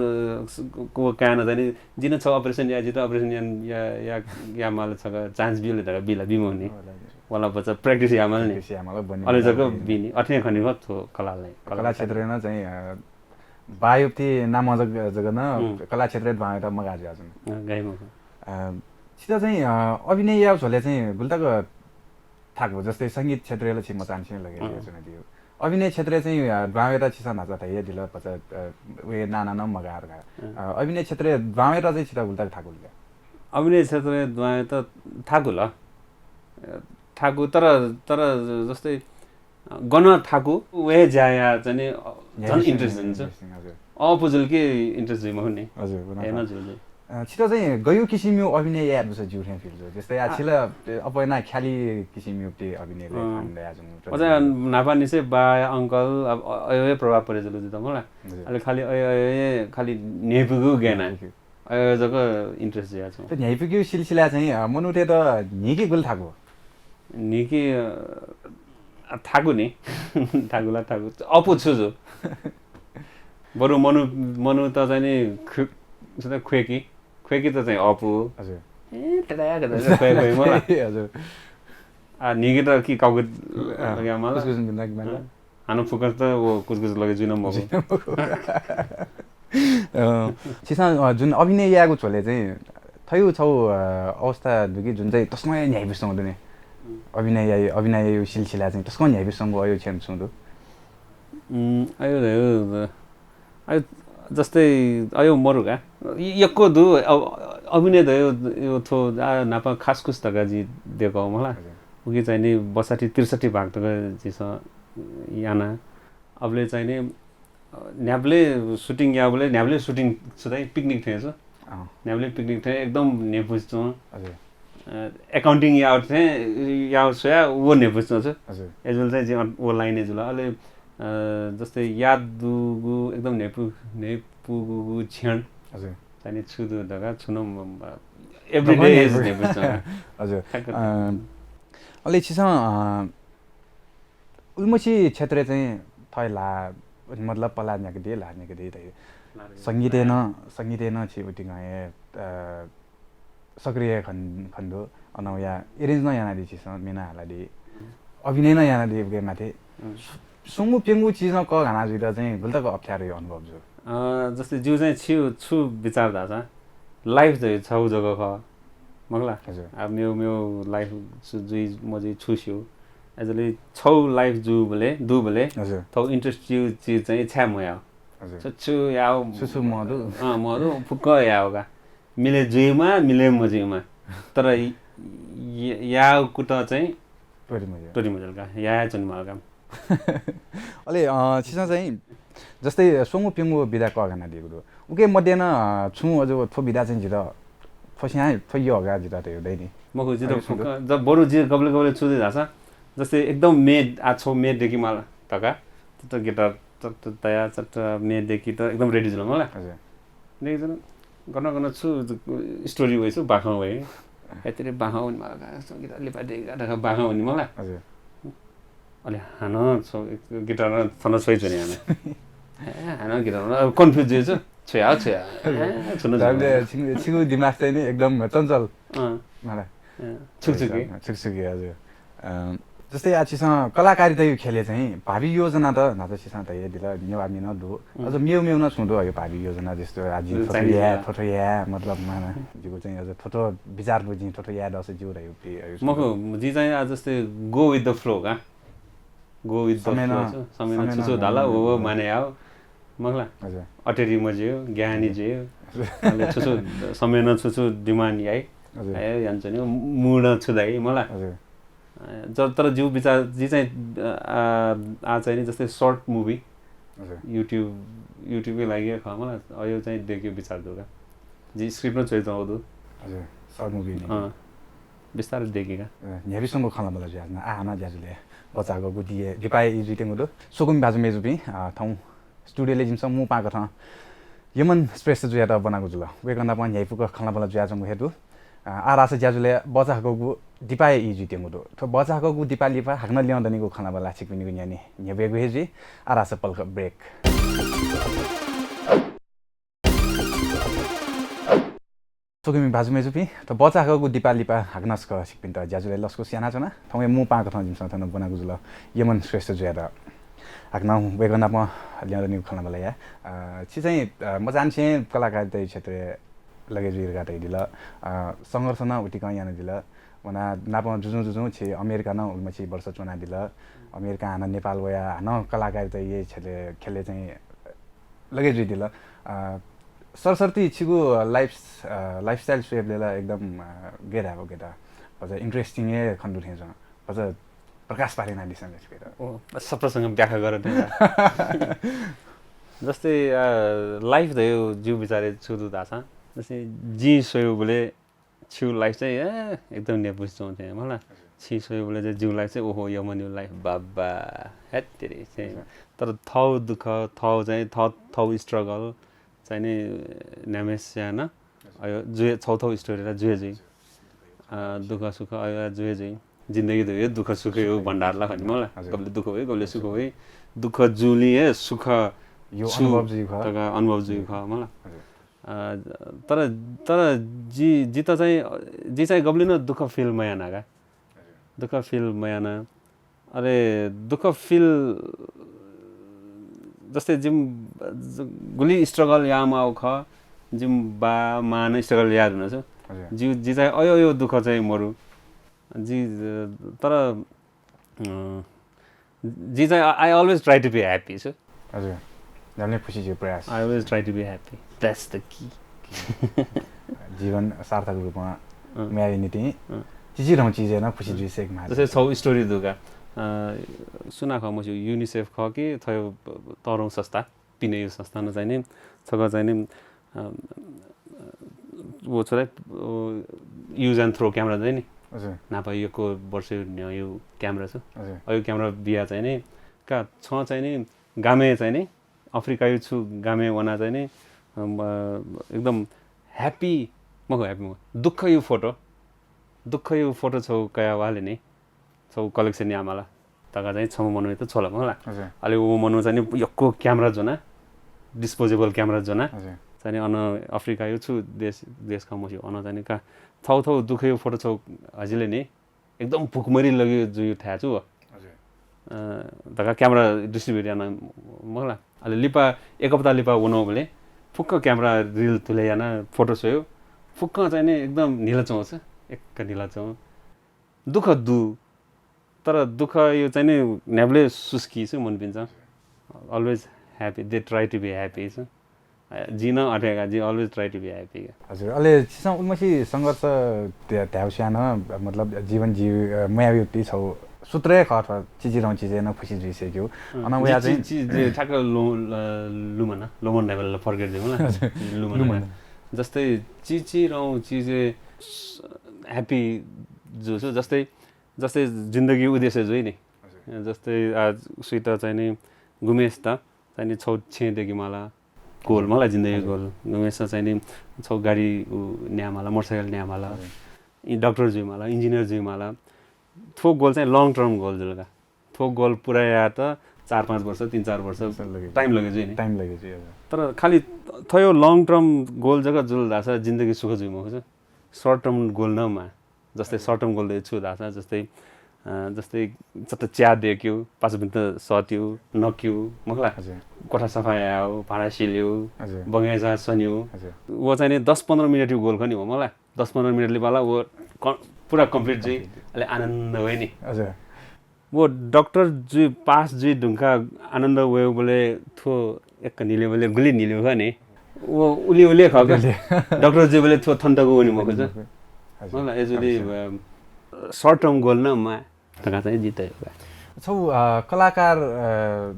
को का न जाने जिन छ अपरेसन या जित अपरेसन या या या माल छ चान्स बिले धका बिला बि मखु नि। वला बच्चा प्र्याक्टिस या माल नि। कृषि आमालाई बन्ने अले जक माला बन्ने। बिनी अथे खनि हो थो कलालाई। कला क्षेत्रमा चाहिँ, अ, बायुप्ति नाम जग जगन हम्म। कला क्षेत्र बाहेर मगा जुया जुन। अँ, गाई मखु। अ, छित चाहिँ, अ, अभिनय या झोले चाहिँ गुल्तक थाकु जस्तै संगीत क्षेत्रले छि मचान छिं लगे अँ। जुन दियो। अभिनय क्षेत्र चाहिँ, अ, बावेर छिसा नाचा थाइए दिल पचा, अ, वे नाना न मगार का। अ, अभिनय क्षेत्र बावेर चाहिँ छित गुल्तक थाकु ले। अभिनय क्षेत्र द्वारा त थाकु ल। अ, थाकु तर, तर जस्तै, अ, गन थाकु वे ज्याया चाहिँ नि, अ, झन् इन्ट्रेस्ट हुन्छ। Interesting, हजुर। अपुजुल के इन्ट्रेस्ट जुइ मखु नि। हजुर, गुना हेन था। जुल जुल। अ, छित चाहिँ गयु किसिम यो अभिनय याद बस जिउ थें फिल जो। जस्तै आ छिल, अ, अपैना ख्याली किसिम यो ते अभिनय ले अँ। खान दया जुन। अझ नापा निसे बा अङ्कल अब अ- अयो प्रभाव परे जुल जुत मला। हजुर। अले खाली अयो अयो खाली नेपुगु गेना। अयो जक इन्ट्रेस्ट जुया छु। त न्याइपुगु सिलसिला चाहिँ, अ, मनुते त न्हिकी गुल थाकु। निकी, अ, थाकु नि। थाकुला थाकु। अपु छु जु। बरु मनु, मनु त चाहिँ नि खु-, सुधा खुएकी। खुएकी त चाहिँ अपु। हजुर। ए, तेरा या कता खुए खुए मला। हजुर। आ, निकी त कि काउके लगे मला। कुछ कुछ बिंदा कि मला। हानु फुकस त वो कुछ कुछ लगे जुन मगो। अ, छिसा, अ, जुन अभिनय यागु झोले चाहिँ थयु छौ, अ, अवस्था दुकी जुन चाहिँ तस्मै न्याइबिसंगु दुने। अभिनय या, अभिनय यो सिलसिला चाहिँ तस्मै न्याइबिसंगु अयो छेन छु दु। उम्, अयो, अयो, अयो, जस्तै अयो मरु का। य- यक्को दु, अब अभिनय त यो, यो थो, आ, नापा खास खुस तका जि देखो मला। उकी चाहिँ नि बसठी त्रिसठी भाग तक जिस याना। अबले चाहिँ नि, अ, न्याबले सुटिङ याबले, न्याबले सुटिङ सुधाइ पिकनिक थे छ। न्याबले पिकनिक थे एकदम नेपुस छु। हजुर। अ, एकाउन्टिङ याउ थे, याउ सोया वो नेपुस छु। हजुर। एजुल चाहिँ जि अन-, वो लाइन एजुल। अले, अ, जस्तै याद दुगु एकदम नेपु, नेपुगु क्षण। हजुर। चाहिँ नि छु दु दगा, छु न म, म, every day is नेपुस छु। हजुर। ठ्याक्क। अ, अले छिसा, अ, उल्मोसी क्षेत्र चाहिँ थै ला, मतलब पला न्याक दे, ला न्याक दे थै। संगीते न, संगीते न छि उति गए, अ, सक्रिय खन, खन दु। अनौया arrange न याना दि छिसा, मेना हाला दि। अभिनय न याना दि उके माथे। सु-, सुंगु प्यंगु चिज न क गाना जुइदा चाहिँ गुल्तक अप्ठ्यारो अनुभव जु। अ, जस्तै जिउ चाहिँ छु, छु विचार धाचा, life चाहिँ छौ जगह ख। मखला? हजुर। आ, मेउ, मेउ life छु जुइ, मजुइ छु स्यु। एजले छौ life जु बले, दु बले, हजुर। थौ interest चिउ चिज चाहिँ छ्या मयाउ। हजुर। छु, छु याउ। छु, छु मधु। अँ, मधु, फुक्क याउ का। मिले जुइमा, मिले मजुइमा। तर य-, य-, याःगु कुतः चाहिँ त्वःते मज्यू। त्वःते मज्यूल का, याये च्वनेमाल का। अले, अ, छिसं चाहिँ जस्तै स्वंगू प्यंगू विधा कःघानादीगु दु। उके मध्ये नं, अ, छुं अझ थ्व विधा चाहिँ जितः थ्व स्यां थ्व यःघाः जितः धयागु दइ नि। मखु, जितः अझ छुं फुक्क, जब बरु जि गबले गबले छु दइ धाःसा, जस्तै एकदम मे, आ, छौ मे देकी माल धका, चट्ट गिटार चट्ट तया, चट्ट मे देकी त एकदम ready जुल मला। हजुर। देकी जुल, गन गन छु story वइ छु, बाखं वइ। एतरे बाखं वनि मला का, गिटार लिपा देकी का धका बाखं वनि मला। हजुर। अले हानं छौ, गिटार थन छोइ च्वने हानं। ए, हानं गिटार, अब confuse जुइ छु, छोया, छोया। ए, छुन छु। छिगु, छिगु दिमाग चाहिँ नि एकदम चञ्चल। अँ। मला। अँ, छुकछुकी। छुकछुकी, हजुर। अ, जस्तै आ छिसं कलाकारिताया ख्यलय् चाहिँ भावी योजना त न्हाचः छिसं धयादिल, नेवाः म्ये नं दु। अँ। अझ मेव मेव नं छुं दु अयो भावी योजना, जस्तो आ जिं थ्व थ्व याये, थ्व थ्व याये, मतलब माना जिगु चाहिँ अझ थ्व थ्व विचार दु, जिं थ्व थ्व याये दःसा ज्यू धयागु। मखु, जिं चाहिँ आ जस्तै go with the flow का। Go with the flow छु। समय नं छु छु धाल, व व माने याव। मखुला। हजुर। अटेरी मज्यू, ज्ञानी ज्यू। हजुर। अले छु छु समय नं छु छु demand याइ। हजुर। ए, याना च्वने, mood नं छु दइ, मला। हजुर। अ, तर जिगु विचार, जिं चाहिँ, अ, आ, आ चाहिँ नि जस्तै short movie। हजुर। YouTube, YouTube-या लागि खः, मला, अयो चाहिँ देक्यो विचार दु का। जिं script नं च्वयातःगु दु। हजुर, short movie नि। अँ, बिस्तारै देकी का। अ, न्ह्याबलेसंगु खँल्हाबल्हा जुयाच्वन, आ हानं ज्याझ्वलय् बचाःगु दिपाया ई जुइत्यंगु दु। स्वकुमि भाजु मय्जुपिं, अ, थौं studio-लय् जिमिसं मू पाहां कथं यमन श्रेष्ठ जुयात ब्वनागु जुल। वय्कः नाप न्ह्याइपुक खँल्हाबल्हा जुयाच्वंगु हे दु। अ, आः धाःसा ज्याझ्वलय् बचाःगु दिपाया ई जुइत्यंगु दु। थ्व बचाःगु दिपा लिपा हाकनं ल्यं दनिगु खँल्हाबल्हा छिकपिनिगु न्ह्यःने न्ह्यब्वयेगु हे जुइ। आः धाःसा पलख break। स्वकुमि भाजु मय्जुपिं, थ्व बचाःगु दिपा लिपा हाकनं छकः छिकपिन्त ज्याझ्वलय् लसकुस यानाच्वना। थौंया मू पाहां कथं जिमिसं थन ब्वनागु जुल यमन श्रेष्ठ जुयात। हाकनं वय्कः नाप ल्यं दनिगु खँल्हाबल्हा याये। अ, छि चाहिँ, अ, मचांनिसें कलाकारिताया क्षेत्रय् लगे जुइ धकाः धयादिल। अ, संघर्ष नं उतिकं यानादिल। वना नाप जुजुं जुजुं छि अमेरिका नं उलिमछि वर्ष च्वनादिल। अमेरिकां हानं नेपाल वयाः हानं कलाकारिताया क्षेत्रय्, ख्यलय् चाहिँ लगे जुइदिल। अ, सरसर्ती छिगु life, अ, lifestyle स्वयेबलय् ला एकदम, अ, गय् धायेगु, गय् धायेगु, भचा interesting हे खने दु थें च्वं। भचा प्रकाश पारें यानादिसँ छिकपिन्त। ओ, सब प्रसंग व्याख्या गर थें ला। जस्तै, अ, life धयागु जिगु विचारय् छु दु धाःसा, जस्तै जिं स्वयेबलय् छिगु life चाहिँ, ए, एकदम न्ह्यइपुसे च्वं थें, मला। हजुर। छिं स्वयेबलय् चाहिँ जिगु life चाहिँ, ओहो, यमनयागु life, बाबा, हैत्तेरी चाहिँ। हजुर। तर थःगु दुःख, थःगु चाहिँ, थः, थःगु struggle चाहिँ नि न्ह्याम्हेसिया नं, हजुर। अयो जुइ, थःथःगु story ला जुइ जुइ। हजुर। अ, दुःख सुख अयो जुइ जुइ। जिन्दगी त हे दुःख सुखया भण्डार ला खनि मला। हजुर। गबले दुःख वइ, गबले सुख वइ। दुःख जूलिं हे सुख यो छु अनुभव जुइ खः। तक अनुभव जुइ खः मला। हजुर। अ, तर, तर जि, जित चाहिँ, जि चाहिँ गबलें नं दुःख feel मयाना का। हजुर। दुःख feel मयाना। अले दुःख feel जस्तै जिमि ज-, गुलि struggle यायेमाःगु खः, जिमि बा, मां नं struggle याये धुन छु। हजुर। जि, जि चाहिँ अयो, अयो दुःख चाहिँ मरु। जि, तर, अ, जि चाहिँ I always try to be happy छु। हजुर। न्ह्याबलें खुसी जुइगु प्रयास। I always try to be happy. That's the key. जीवन सार्थक रूपमा अँ। म्याये निंतिं अँ। चिचिधंगु चिजय् नं खुसी अँ। जुइ सय्केमाः। जस्तै छगू story दु का। अ, सुनां खः मस्यू, UNICEF खः कि थ्व तःधंगु संस्था, पिनेगु संस्था नं चाहिँ नि, छकः चाहिँ नि, अ, व छु धाइ, व use and throw camera चाहिँ नि। हजुर। न्हापा यक्व वर्ष न्ह्यःगु camera छु। हजुर। अयो camera बिया चाहिँ नि, का छं चाहिँ नि गामय् चाहिँ नि, अफ्रिकायु छु गामय् वना चाहिँ नि, अम, अ, एकदम happy, मखु, happy मखु, दुःखयु photo, दुःखयु photo छौ कया वाले नि, छौ collection यामाला। तका चाहिँ छम्ह मनू त छोला मला। हजुर। अले व मनू चाहिँ नि यक्व camera ज्वना, disposable camera ज्वना। हजुर। चाहिँ नि अन अफ्रिकायु छु देश, देश खमस्यु, अन चाहिँ नि का थौ थौ दुःखयु photo छौ हजिले नि, एकदम भुखमरी लगे जुइ थाय् छु व। हजुर। अ, धका camera distribute याना मखला। अले लिपा, एक हप्ता लिपा वनौबले फुक्क camera reel तुले याना photo स्वयो। फुक्क चाहिँ नि एकदम न्हिला च्वं छ, एक न्हिला च्वं। दुःख दु, तर दुःख यो चाहिँ नि न्ह्याबले सुस्की छु मनपिन्च। Always happy, they try to be happy छु। जिं नं अथे का, जिं always try to be happy का। हजुर, अले छिसं उलिमछि संघर्ष ध्या-, धायेवस्यां नं, मतलब, जीवन जी, अ, मयाबिउति छौ सूत्र हे खः अथवा चिचिरौं चिजय् नं खुसी जुइ सकेगु। अँ, अन वया चाहिँ चिचिरौं चिजय् ठ्याक्क लो-, ल-, लुमना, लोमन धायेबलय् forget जुइ मला। लुमना। लुमना। जस्तै चिचिरौं चिजय् स-, happy जू छु, जस्तै, जस्तै जिन्दगी उद्देश्य जुइ नि। हजुर। जस्तै आ, सुइत चाहिँ नि गुम्हेसित चाहिँ नि छौ छेँ दय्के माला, goal मला, जिन्दगी हजुर। Goal। गुम्हेसित चाहिँ नि छौ गाडी उ न्यायेमाला, मोटरसाइकल न्यायेमाला, हजुर। इ-, डाक्टर जुइमाला, engineer जुइमाला। थ्व goal चाहिँ long term goal जुल का। थ्व goal पूरा यायेत चार पाँच वर्ष, तीन चार वर्ष वर्ष लगे। Time लगे जुइ नि। Time लगे जुइ, हजुर। तर खालि थ्व long term goal जक जुल धाःसा जिन्दगी सुख जुइ मखु। Short term goal नं माः। जस्तै हजुर। Short term goal दय् छु धाःसा जस्तै, अ, जस्तै चट्ट च्या दय्क्यु, पासापिन्त सःत्यु, नक्यु, मखु ला? हजुर। कोठा सफा यायु, भाँडा सिल्यु, हजुर। बगैँचा सन्यु। हजुर। व चाहिँ नि दस पन्ध्र मिनेटयु goal खः नि व, मखु ला? दस पन्ध्र मिनेटले बाला व क-, पूरा complete जुइ, complete। अले आनन्द वइ नि। हजुर। व डाक्टर जुइ, पास जुइ धुंका आनन्द वयेबलय् थ्व एक न्हिलेबलय् गुलि न्हिल्यु खः नि। व उलि उलि खः का। उलि। डाक्टर जुइबलय् थ्व थन तक वने मखु। हजुर। मखु ला, एजुली, अवश्य। अ, short term goal नं माः धकाः चाहिँ जिं तय् का। छौ, अ, कलाकार, अ,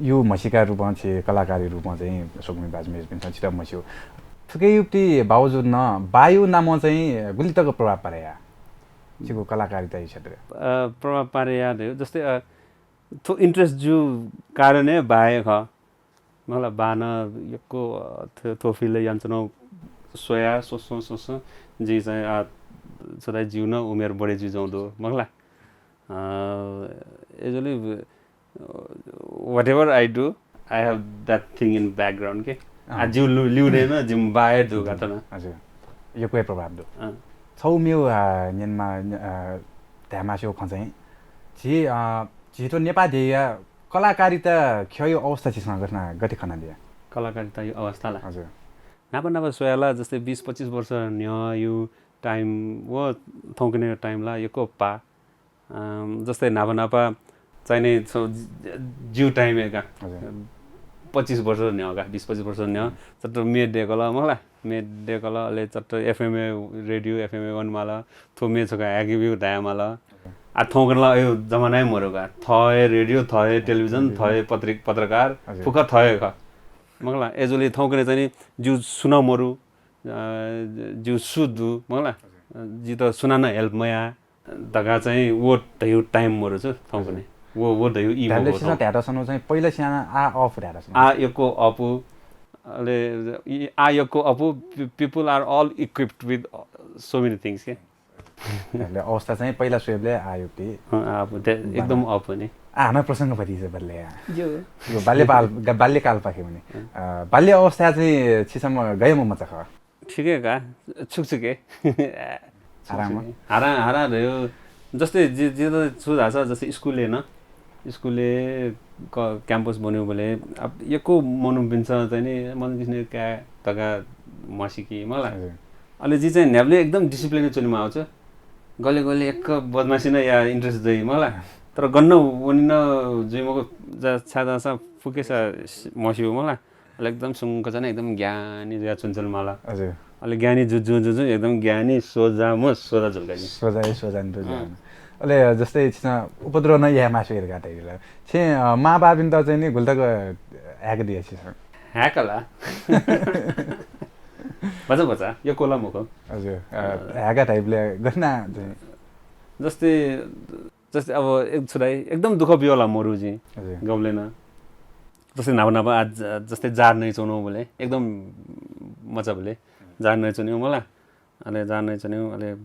यु म्हसीका रूपं छि कलाकारी रूपं चाहिँ स्वकुमि बाजुमिजुपिन्सं छित म्हस्यू। थुकियुति बावजुद नं बायु नामं चाहिँ गुलि तक प्रभाव पारे या? छिगु कलाकारिताया क्षेत्र। अ, प्रभाव पारे या धयो। जस्तै, अ, थ्व interest जु कारणं हे बा हे खः। मखु ला, बा नं यक्व, अ, थ्व, थ्व field यानाच्वनागु स्वया, स्वसं, स्वसं, जि चाहिँ, आ, सदाइ जिउ नं उमेर बढे जुइजं दु, मखु ला। अ, एजुली, whatever I do, I have that thing in background के। अँ। आ, जिउ लु-, ल्यू नं, जिम बा हे दु का थन। हजुर। यक्व हे प्रभाव दु। अँ। छौ मेउ, आ, न्यनेमा, न्य-, आ, धायेमास्यु खँ चाहिँ, झी, आ, झी थ्व नेपाः देय्‌या कलाकारिता ख्यःयु अवस्था छिसं गथे, गथे खनादिया? कलाकारितायु अवस्था ला? हजुर। नापा नापा स्वया ला, जस्तै बिस पच्चिस वर्ष न्ह्यःयु time व थौंकन्हय् time ला यक्व पाः। अम, जस्तै न्हापा न्हापा चाहिँ नि छ-, जि-, जिउ time हे का। हजुर। पच्चिस वर्ष न्ह्यः का, बिस पच्चिस वर्ष न्ह्यः। हजुर। चट्ट म्ये दय्‌कल, मखु ला? म्ये दय्‌कल, अले चट्ट FM ए, radio FM ए वनेमाल, थ्व म्ये छकः हाय्‌केब्यु धायेमाल। हजुर। आ, थौंकन्हय् ला अय् जमाना हे मरु का। थः हे radio, थः हे television, हजुर। थः हे पत्रिक-, पत्रकार, हजुर। फुक्क थः हे खः। मखु ला? एजुली थौंकन्हय् चाहिँ नि जिउ सुं नं मरु, अ, जिउ सु दु, मखु ला? हजुर। जित सुनानं help मया धकाः चाहिँ व धयु time मरु छु थौंकन्हय्। हजुर। व, व धयु ई धायेबलय् मखु छिसं थौं। धायेत सनु चाहिँ पहिला स्याना आ अःपु धायेत सनु। आ यक्व अःपु, अले ई आ यक्व अःपु, pe-, people are all equipped with so many things के। धायेबलय् अवस्था चाहिँ पहिला स्वयेबलय् आ युक्ति। अँ, आ अःपु, दे-, बाना। एकदम अःपु नि। आ, हानं प्रसंग भति से बल्ले या। जो। यो बाल्यपाल, ग-, बाल्यकालपाखे वने। अँ। अ, बाल्य अवस्था चाहिँ छिसम्म गय् मचा खः? ठिकै का, छुकछुके। आराम। छुकछुके। हारा, हारा धयो। जस्तै जि, जि त छु धाःसा, जस्तै स्कुलय् नं, स्कुलय् क-, campus बन्युबलय् अब यक्व मनूपिन्सं चाहिँ नि, "मदन किसिने काय्" धकाः म्हसीकी, मखु ला। हजुर। अले जि चाहिँ न्ह्याबलें एकदम discipline च्वनेमाःगु छु। गले गले यक्व बदमासी नं याये interest दइ, मखु ला। तर गन वने नं जुइ मखु, जा-, छाय् धाःसा फुक्कसित म्हस्यू, मखु ला। अले एकदम सुंक चाहिँ एकदम ज्ञानी जुया च्वनेमाल। हजुर। अले ज्ञानी जु, जु, जु, जु, एकदम ज्ञानी, सोझा, म सोझा जुल का नि। सोझा हे सोझा नि त अँ। ज्ञान। अले जस्तै छिसं उपद्रव नं याये मास्यू धकाः धयादिल। छे, अ, मांबौपिन्त चाहिँ नि गुलि तक हाय्‌कादिया छिसं? हाय्‌का ला। भचा भचा, यक्व ला मखु। हजुर। अ, अ। हाय्‌का धाइबलय् गथे याना चाहिँ? जस्तै जस्तै अब एक छु धाइ, एकदम दुःख बियो ला मरु जिं। हजुर। गबलें नं। जस्तै न्हापा न्हापा आ ज-, जस्तै जाड नयाच्वनागु बलय्, एकदम मचाबलय् जाड नयाच्वनेगु मला। अले जाड नयाच्वनेगु, अले, अ,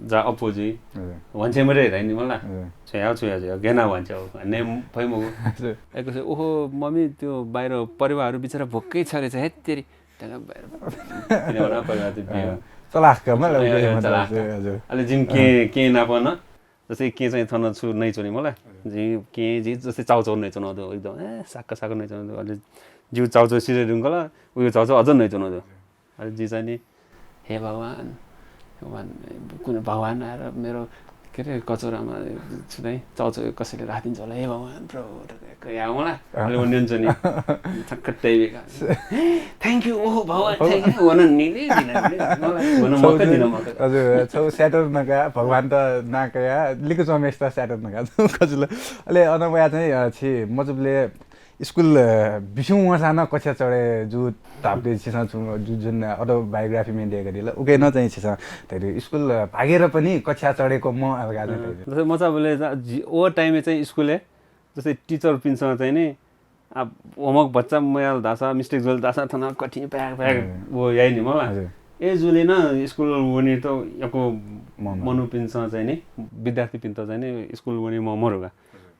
जा अप्वः जुइ। हजुर। भ्वान्से मते धाइ नि मला। हजुर। छ्वया, छ्वया, छ्वया, गय् याना भ्वान्से हो। ने फइ मखु। हजुर। एक ओहो, मम्मी, त्यो बाहिर परेवाहरू बिचरा भोकै छ रहेछ, हेत्तेरी। त्यहाँ बाहिर। किन भन, परेवा त्यो बियो। अँ, चलाख का, मतलब, अँ, अँ, मतलब, चलाख का। हजुर। अले जिम केहेँ, अँ। केहेँ नाप नं जस्तै केहेँ चाहिँ थन छु नयाच्वनी मला। हजुर। जि केहेँ, जि जस्तै चाउचाउ नयाच्वनागु दु, एकदम, ए, साक्क साक्क नयाच्वनागु दु। अले जिउ चाउचाउ सिधये धुंकल, उयो चाउचाउ अझ नयाच्वनागु दु। अले जि चाहिँ नि, "हे भगवान, भगवान, कुन भगवान आएर मेरो के अरे, कचौरामा छु चाहिँ चौचौ कसैले राखिदिन्छ होला, हे भगवान प्रभु, या होला। अँ। अले व न्यंच्वनी। ठक्क तैबेका। Thank you, ओहो भगवान, thank you। वन निले दिन, वन मक्क दिन मक्क। हजुर, छौ स्याटर नका, भगवान त नाकया लिकु चमेस्ता स्याटर नका। कजुल। अले अन वया चाहिँ, अ, छि मजुबले स्कुल, अ, बिस्युं वंसां नं कक्षा चढे जु धापे छिसं छु जु जुन autobiography में देगदिल। उके न चाहिँ छिसं तैरि स्कुल, अ, भागेर पनि कक्षा चढेको म अलगा चाहिँ तैरि। जस्तै मचाबले जा-, जि-, ओ time ए चाहिँ स्कुलय् जस्तै teacher पिन्सं चाहिँ नि, आ, homework बच्चा मयाल धासा, mistake जुल धासा थन कठिन प्याक प्याक वो याइ नि मला। हजुर। ए जुले न स्कुल वने त यक्व मनु। मनुपिन्सं चाहिँ नि, विद्यार्थीपिन्त चाहिँ नि स्कुल वने म मरुगा।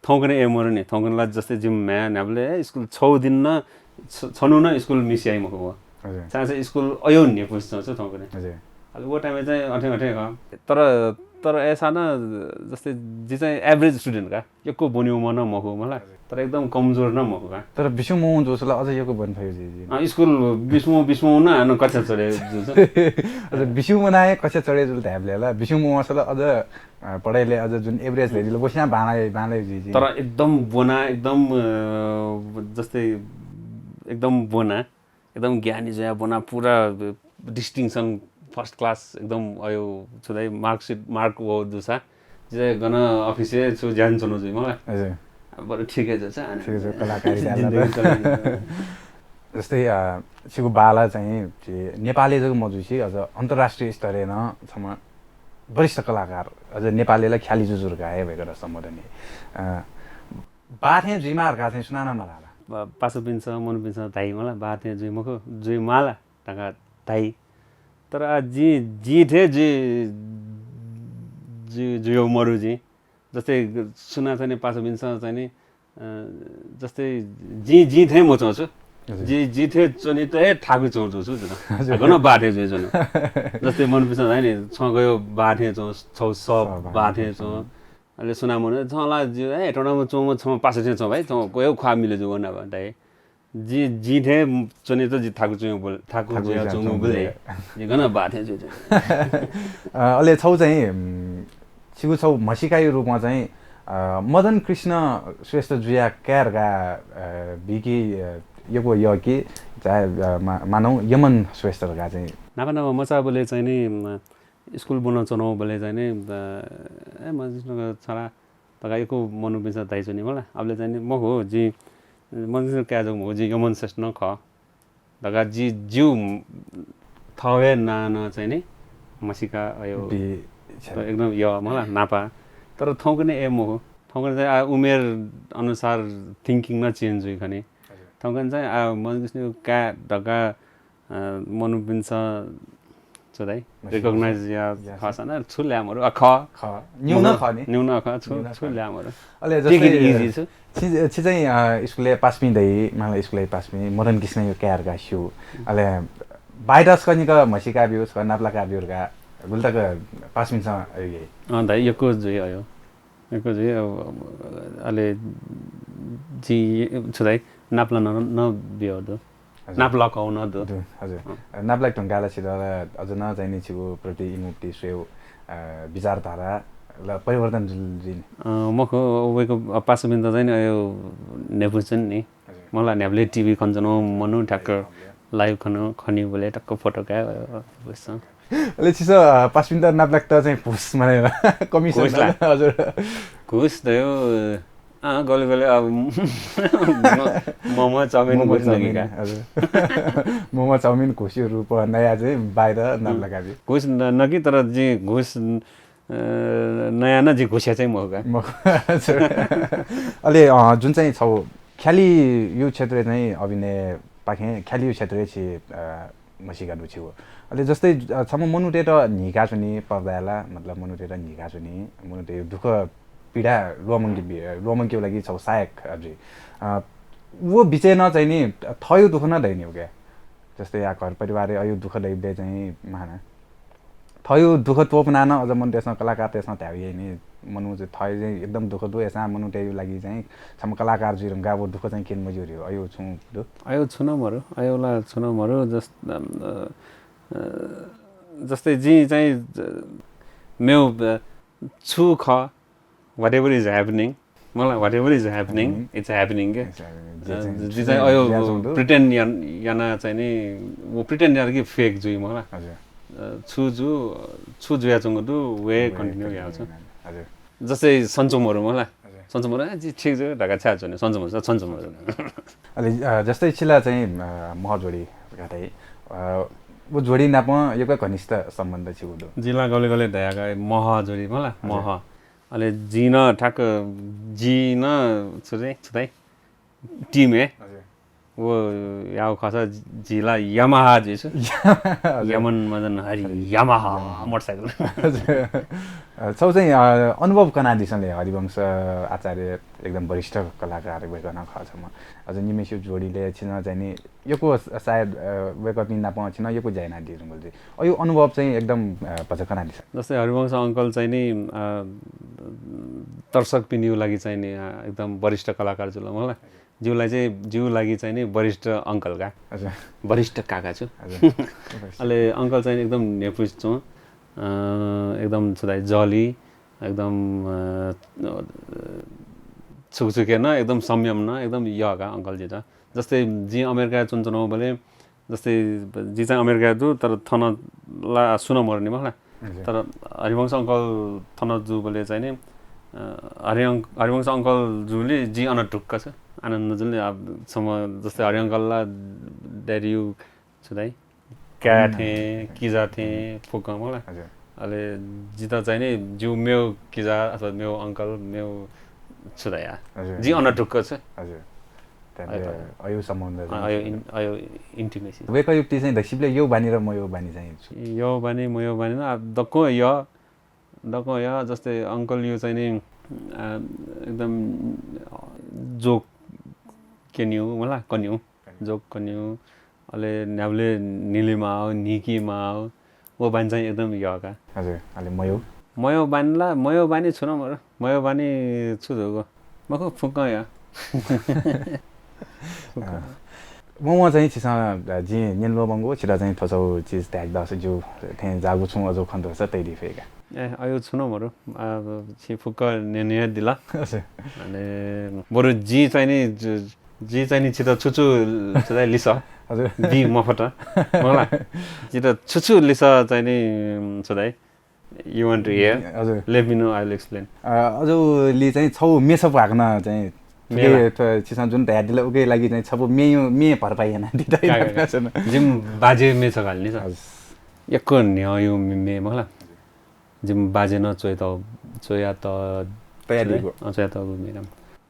थौंकन्हय् ए मरु नि, थौंकन्हय् ला जस्तै जिम म्ह्याय् न्ह्याबले, ए, स्कुल छौ दिन न, छ-, छनु न स्कुल miss याइ मखु व। हजुर। छाय् चाहिँ स्कुल अयो न्ह्यपुस छु थौंकन्हय्। हजुर। अले वो time ए चाहिँ अथे अथे ख। तर, तर अय्सा न जस्तै जि चाहिँ average student का, यक्व ब्वनेगु मन मखु मला, हजुर। तर एकदम कमजोर न मखु का। तर बिस्युं मौं जूसा ला अझ यक्व ब्वने फयो जि, जि। अँ, स्कुल बिस्युं, बिस्युं न हानं कक्षा चढे जूसा। अझ बिस्युं मना हे कक्षा चढे जुल धायेबले ला, बिस्युं मौं सा ला अझ, अ, पढाइले अझ जुन average धैदिल, वो स्यां बांला, बांला जि, जि। तर एकदम ब्वना, एकदम, अ, जस्तै एकदम ब्वना, एकदम ज्ञानी जुया ब्वना, पुरा distinction, first class, एकदम अयो छु दाइ, marksheet, mark वो दुसा, जि गन office ए छु ज्यान च्वनु जुइ मला। हजुर। बरु ठिकै छ, छ, आने ठिकै छ, कलाकारी जिन्दगी चलाइ। जस्तै, अ, छिगु बाला चाहिँ नेपाली जक मजुइसी, अझ अन्तर्राष्ट्रिय स्तरय् नं छम्ह वरिष्ठ कलाकार, अझ नेपाली ला ख्याली जुजुर का हे वय्कः सम्बोधन हे। अ, बा थें जुइमा धकाः चाहिँ सुनानं मलाला। बा-, पासापिन्सं, मनुपिन्सं धाइ मला, बा थें जुइ मखु, जुइ माला धकाः धाइ। तर आ, जि, जि थें जि, जि, जुयो मरु जि। जस्तै सुना चाहिँ नि पासापिन्सं चाहिँ नि, अ, जस्तै जि, जि थें मच्वं छु। हजुर। जि, जि थें च्वने त हे थाकु च्वं छु, छु जुन। हजुर। गन बा थें जुइ जुन। जस्तै मनुपिन्सं धाइ नि, छं गयो बा थें च्वं, छौ स बा थें च्वं। अले सुना मनु, छं ला जि, ए, टोडामा च्वंम्ह छम्ह पासा थें च्वं भाइ, छं गयो ख्वाः मिले जु वना बा धाइ। जि, जि थें च्वने त जि थाकु च्वं बोल, थाकु थाकु जुया च्वं च्वं बोल। बोल। जि गन बा थें जुइ जुन। अ, अले छौ चाहिँ, उम्, छिगु छौ म्हसिकायु रूपमा चाहिँ, अ, मदन कृष्ण श्रेष्ठ जुया काय् धकाः, अ, बिकि, अ, यक्व यः कि, चाहे, अ, मा-, मानौ यमन श्रेष्ठ धकाः चाहिँ। नापा नापा मचाबले चाहिँ नि, म, स्कुल ब्वना च्वनाबले चाहिँ नि, अ, ए, मदन कृष्ण छला धकाः यक्व मनुपिन्सं धाइ च्वनी मला। अबले चाहिँ नि मखु, जि मदन कृष्ण काय् जक मखु, जि यमन श्रेष्ठ नं खः। धकाः जि, जिउ थवे नां नं चाहिँ नि म्हसिका अयो बि-, छ्या। एकदम यः मला नापा। तर थौंकन्हय् ए मखु। थौंकन्हय् चाहिँ आ उमेर अनुसार thinking नं change जुइ खनी। हजुर। थौंकन्हय् चाहिँ आ मदन कृष्णयु काय् धकाः, अ, मनुपिन्सं छु दाइ, मसिका recognize या या खःसा नं छु ल्याः मरु, अ, खः। खः। न्यू नं मखु, खः नि। न्यू नं खः, छु, न्यू नं छु खः। ल्याः मरु। अले take it जस्तै, easy छु। छि, छि चाहिँ, अ, स्कुलय् पासापिं दइ, माला स्कुलय् पासापिं, मदन कृष्णयु काय् धकाः स्यू। अले बाय् तक निक म्हसिका ब्यु, छकः नापलाका ब्यु धकाः गुलि तक पासापिन्सं अयो याइ। अँ, दाइ, यक्व जुइ अयो। यक्व जुइ, अ, अले जि छु दाइ, नापला नं, नं ब्यु दु। हजुर। नापलाकाउ नं दु। दु, हजुर। अँ। नापलाक धुंकाः ला छित ला अझ नं चाहिँ नि छिगु प्रति इमुक्ति स्वयेगु, अ, विचारधारा ला परिवर्तन जुल जुइ नि? अँ, मखु, वय्कः पासापिन्त चाहिँ नि अयो न्ह्यइपुसे च्वनी नि। हजुर। मला न्ह्याबलें TV खन च्वनु मनू ठ्याक्क live खन, खनीबलय् टक्क photo काये, बुझ्छौ। अले छिसं, अ, पासापिन्त नापलाकेत चाहिँ घुस माने commission कमिसन ला? हजुर। घुस दयो, अँ, गले गले अब मोमो, मोमो, चाउमिन मोमो, घुस नकी चाउमिन, का। हजुर। मोमो, चाउमिन घुसयो रूप नया चाहिँ बाहिर नापलाकाबी। घुस न-, नकी, तर जि घुस अ, नया नं जि घुस्या चाहिँ मखु का। मखु। अले, अ, जुन चाहिँ छौ ख्यालियु क्षेत्रय् चाहिँ अभिनय पाखें ख्यालियु क्षेत्रय् छि, अ, म्हसिका दु छिगु। अले जस्तै, अ, छम्ह मनूतय्त न्हिका च्वनी पर्दाय् ला, मतलब मनूतय्त न्हिका च्वनी, मनूतय् दुःख पीडा ल्वःमंके बि-, ल्वःमंकेगु लागि छौ सहायक जुइ। अ, व बिचय् नं चाहिँ नि थःयु दुःख नं दइ नि उके। जस्तै या घर परिवारय् अयु दुःख दइबलय् चाहिँ माना थःयु दुःख त्वपुना नं अझ मनूतय्सं, कलाकारतय्सं धायेगु याइ नि, मनू चाहिँ थःयु चाहिँ एकदम दुःख दु, अय्सां मनूतय्यु लागि चाहिँ छम्ह कलाकार जुइ धुंकाः व दुःख चाहिँ क्यने मज्यू धइगु अयु छुं दु? अयु छुं नं मरु, अयु ला छुं नं मरु। जस-, अ, अ, जस्तै जिं चाहिँ, अ, मेव, अ, छु खः, whatever is happening, मला, whatever is happening, it's happening के। जि चाहिँ अयो pretend याना चाहिँ नि, वो pretend यार कि fake जुइ मला। छु जु छु जुया चंगु दु, वे continue याउ छु। जस्तै सन्चो मरु मला। सन्चो मरु, जि ठीक जु धका छ्या जुने सन्चो मरु, सन्चो मरु। अले जस्तै छिला चाहिँ मह जोडी कथै, वो जोडी नाप यक्व घनिष्ठ सम्बन्ध छिगु दु। जिला गले गले धयाका मह जोडी मला, मह। अले जिन ठ्याक्क जिन छु चाहिँ छु ताइ team हे। वो याउ खसा जिला Yamaha जुइ छु। यमन मदन हरि Yamaha motorcycle। छौ चाहिँ अनुभव कनादिसँ ले हरिवंश आचार्य एकदम वरिष्ठ कलाकार वय्कः नं खः छम्ह। अझ निम्हेसिगु जोडीले छिन चाहिँ नि यक्व सायद वय्कःपिं नाप छिन यक्व ज्या यानादी धुंकल जुइ। अयो अनुभव चाहिँ एकदम भचा कनादिसँ। जस्तै हरिवंश uncle चाहिँ नि दर्शकपिनिगु लागि चाहिँ नि एकदम वरिष्ठ कलाकार जुल मला। जिगु लागि चाहिँ जिगु लागि चाहिँ नि वरिष्ठ uncle का। वरिष्ठ काका छु। अले uncle चाहिँ एकदम न्ह्यपुस च्वं, एकदम छु ताइ जलि, एकदम छुकछुके न एकदम संयम न एकदम यः का uncle जित। जस्तै जि अमेरिका च्वनाच्वनाबले जस्तै जि चाहिँ अमेरिका दु, तर थन ला सुन मरु नि मला। तर हरिवंश uncle थन जुबले चाहिँ नि हरिवंश uncle जुले जि अन ढुक्क छु। आनन्द जुले अब छम्ह जस्तै हरि uncle ला daddy यु छु ताइ का थें किजा थें फुक्क मला। अले जित चाहिँ नि जिउ मेउ किजा अथवा मेउ uncle मेउ छु ताइ या। जि अन ढुक्क छु। अयो सम्बन्ध अयो intimacy। वय्कःयुक्ति चाहिँ दसिबले यौ बानी र मयौ बानी चाहिँ छु। यौ बानी मयौ बानी न दक्व यः, दक्व यः। जस्तै uncle यु चाहिँ नि एकदम joke क्यन्यु मला, कन्यु, joke कन्यु। अले न्ह्याबले न्हिली माउ, न्हिकी माउ, वो बानी चाहिँ एकदम यः का। हजुर, अले मयौ? मयौ बानी ला, मयौ बानी छु न मरु। मयौ बानी छु धुगु? मखु फुक्क यः। मौं चाहिँ छिसं जिं न्यने ल्वःमंगु, छित चाहिँ थ्व छौ चिज धायेक दःसा ज्यू थें जाःगु छुं अजू खँ दःसा तयादी फय्का। ए, अयो छु न मरु। आ, छि फुक्क न्यने दिल। अले बरु जिं चाहिँ नि जि चाहिँ नि छित छु छु चाहिँ लिसः हजुर। बी मफत। मला। छित छु छु लिसः चाहिँ नि छु ताइ? You want to hear? हजुर। Let me know, I will explain। अजूले चाहिँ छौ म्ये छपु हाकनं चाहिँ थुके छिसं जुन धयादिल उके लागि चाहिँ छपु म्ये म्ये भरपाई यानादित। जिम बाजे म्ये छकाल नि सर। हजुर। यक्व न्ह्ययु म्ये मला। जिम बाजे न च्वयत च्वयात तयादिगु। अँ, च्वयातःगु म्ये।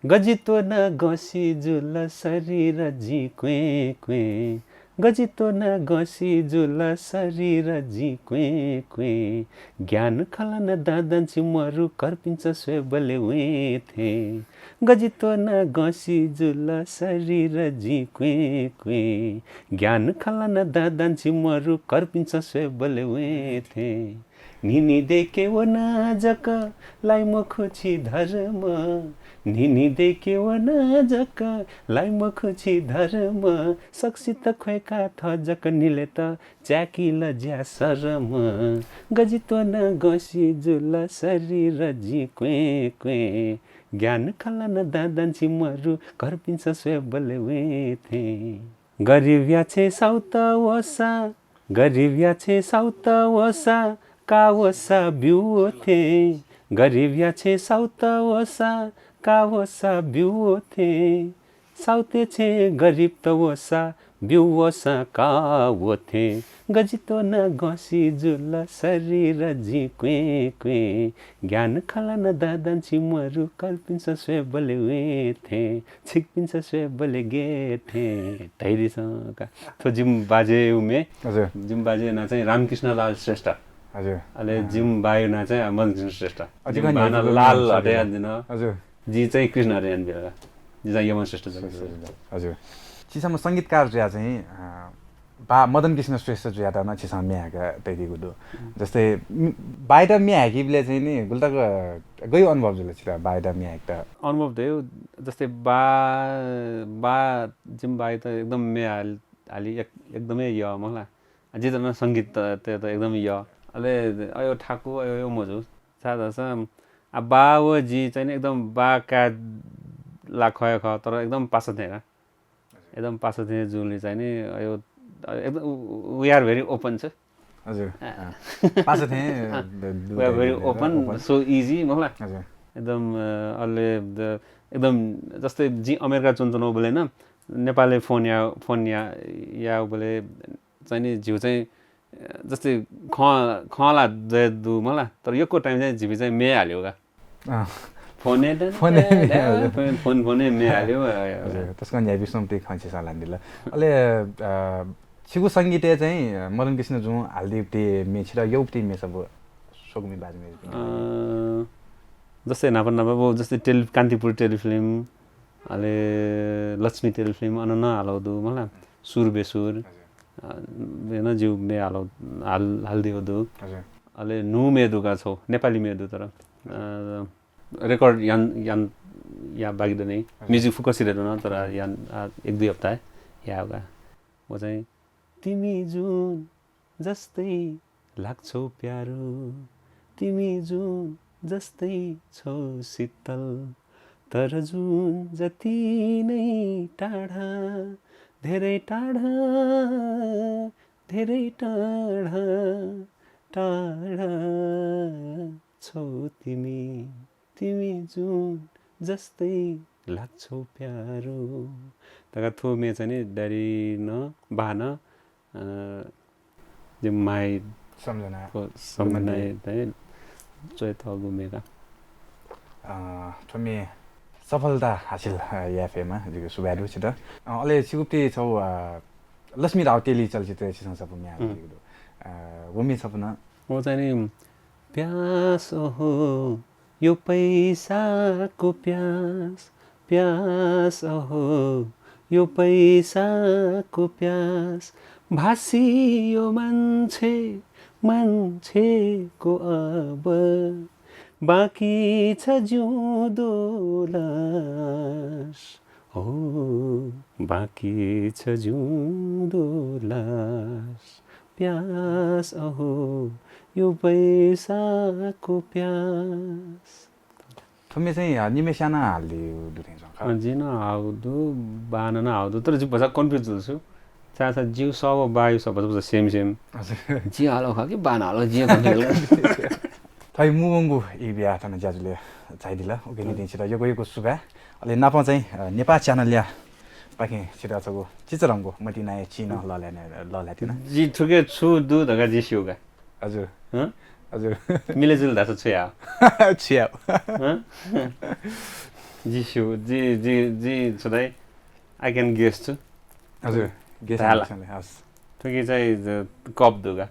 गजित्व न गसि जुल शरीर जि क्वें क्वें। गजित्व न गसि जुल शरीर जि क्वें क्वें। ज्ञान खलन ददंछि मरु कर्पिंच स्वयेबले वें थें। गजित्व न गसि जुल शरीर जि क्वें क्वें। ज्ञान खलन ददंछि मरु कर्पिंच स्वयेबले वें थें। न्हिन्हि देके वन जक लाइ मखु छि धर्म। न्हिन्हि देके वन जक लाइ मखु छि धर्म। सकसित ख्वय्का थः जक निलेत च्याकिल ज्या सरम। गजित्व न गसि जुल शरीर जि क्वें क्वें। ज्ञान खलन ददंछि मरु कर्पिंच स्वयेबले वें थें। गरिबया छेँ साउत वसा, गरिबया छेँ साउत वसा, का वसा ब्यू वथें। गरिबया छेँ साउत वसा, का वसा ब्यू वथें। साउते छेँ गरिबत वसा, ब्यू वसा का वथें। गजित्व न गसि जुल शरीर जि क्वें क्वें। ज्ञान खलन ददंछि मरु कर्पिंच स्वयेबले वें थें। छिकपिंच स्वयेबले गे थें। धयादिसँ का। थ्व जिम बाजेयु म्ये। हजुर। जिम बाजेयु नां चाहिँ रामकृष्ण लाल श्रेष्ठ। हजुर। अले जिम बायु नां चाहिँ मदन कृष्ण श्रेष्ठ। जिम बान लाल हटे यानादिन। हजुर। जि चाहिँ कृष्ण हटे यानादिल का। जि चाहिँ यमन श्रेष्ठ जक। हजुर। छिसं संगीतकार जुया चाहिँ बा मदन कृष्ण श्रेष्ठ जुयात नं छिसं म्ये हाय्का तयादीगु दु। जस्तै बायात म्ये हाय्कीबलय् चाहिँ नि गुलि तक गयु अनुभव जुल छित बायात म्ये हाय्केत? अनुभव दयु जस्तै बा बा जिम बायात एकदम म्ये हाल हाली एकदमै यः मला। जित नं संगीत त एकदमै यः। अले अयो ठाकु अयो मजू। छाय् धाःसा आ बा व जि चाहिँ नि एकदम बा काय् ला खः हे खः, तर एकदम पासा थें का। एकदम पासा थें जूगुलिं चाहिँ नि अयो, एकदम we are very open छु। हजुर। पासा थें we are very open, so easy मखु ला। हजुर। एकदम अले एकदम जस्तै जि अमेरिका च्वनाच्वनागु बेलय् न नेपालय् फोन या फोन या यागु बेलय् चाहिँ नि झीगु चाहिँ जस्तै खँ खँ ला जय दु मला, तर यक्व टाइम चाहिँ झीपिं चाहिँ म्ये हाल्यो का। फोन फोन फोन फोन म्ये हाल्यो। तसकं न्ह्याइपिसं ति खँ छिसं लादिल। अले छिगु संगीतय् चाहिँ मदन कृष्ण जुं हालदिउ ति म्ये छित यउ ति म्ये सब स्वकुमि बाजु म्ये। जस्तै नापा नापा जस्तै टेलि कान्तिपुर टेलिफिल्म, अले लक्ष्मी टेलिफिल्म अन न हालौ दु मला। सुर बेसुर। हजुर। अ, बेन जिउ मे हालौ हाल हालदिउ दु। हजुर। अले नु मे दु का छौ नेपाली मे दु तर अ, रेकर्ड यान यान या बाकी दु नै। हजुर। म्युजिक फुक्क सिधे दु न तर यान एक दुई हप्ता या का। व चाहिँ तिमी जुन जस्तै लाग्छौ प्यारो, तिमी जुन जस्तै छौ शीतल, तर जुन जति नै टाढा, धेरै टाढा, धेरै टाढा, टाढा छौ तिमी, तिमी जुन जस्तै लाग्छौ प्यारो। तका थ्व मे चाहिँ नि डायरी न बान अ, जे माई सम्झना सम्झना चाहिँ चोय तगु मेगा। अ, थ्व मे सफलता हासिल याफेमा जिगु सुभाय् दु छित। अ, अले सिगुप्ति छौ लक्ष्मी राव तेली चलचित्र छिसं सपु म्या। व मे सपु न। व चाहिँ नि प्यास हो यो पैसाको प्यास, प्यास हो यो पैसाको प्यास, भासियो मान्छे मान्छेको अब, बाँकी छ जिउँदो लास। हो बाँकी छ जिउँदो लास, प्यास अहो यो पैसाको प्यास। थुमे चाहिँ निमेस्याना हालिदिउ दु थें च्वं खः। जिं नं हाउ दु, बानं नं हाउ दु, तर जि भचा कन्फ्युज जुल छु। छाय् धाःसा जिउ सः व बायु सः भचा भचा सेम सेम। हजुर। जिं हालो खः कि बानं हालो जिं कन्फ्युज। थै मुवंगु ई बिया थन ज्याजुले झाइदिल। उके निंतिं छित यक्व यक्व सुभाय्। अले नापं चाहिँ नेपाः च्यानलया पाखें छित छगू चिचरंगु मतिनाया चिं लःल्हाये लःल्हायेत्यना। जि थुके छु दु धकाः जि स्यू का। हजुर। हँ? हजुर। मिलेजुल धाःसा छु याः? छु याः? हँ? जि स्यू, जि जि जि छु धाइ? I can guess छु। हजुर। Guess धाला। थुकी चाहिँ कप दु का।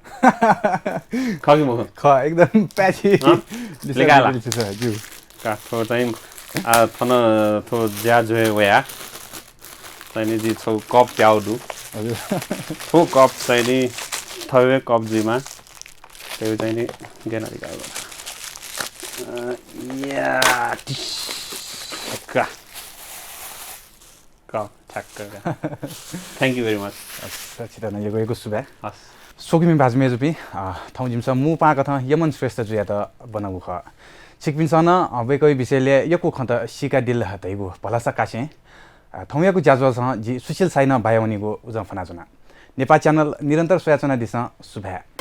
खः कि मखु? खः, एकदम प्याची। हँ? लिकाला। ज्यू। का थ्व चाहिँ आ थन थ्व ज्या ज्वये वया। चाहिँ नि जि छौ कप प्याउ दु। हजुर। थ्व कप चाहिँ नि थवे कप जुइमा। थवे चाहिँ नि गेना लिका। या टिस। का। का, ठ्याक्क का। Thank you very much। अच्छा, छित नं यक्व यक्व सुभाय्। हस्। स्वकुमि भाजु मय्जुपिं, अ, थौं जिमिसं मू पाकथं यमन श्रेष्ठ जुयात ब्वनागु खः। छिकपिन्सं नं, अ, वय्कःया विषयलय् यक्व खँत सीकादिल धइगु भलसा कासें, अ, थौंयागु ज्याझ्वलय् जि सुशील साइनं बायावनीगु उजं फ्वनाच्वना। नेपाः च्यानल निरन्तर स्वयाच्वनादिसँ, सुभाय्।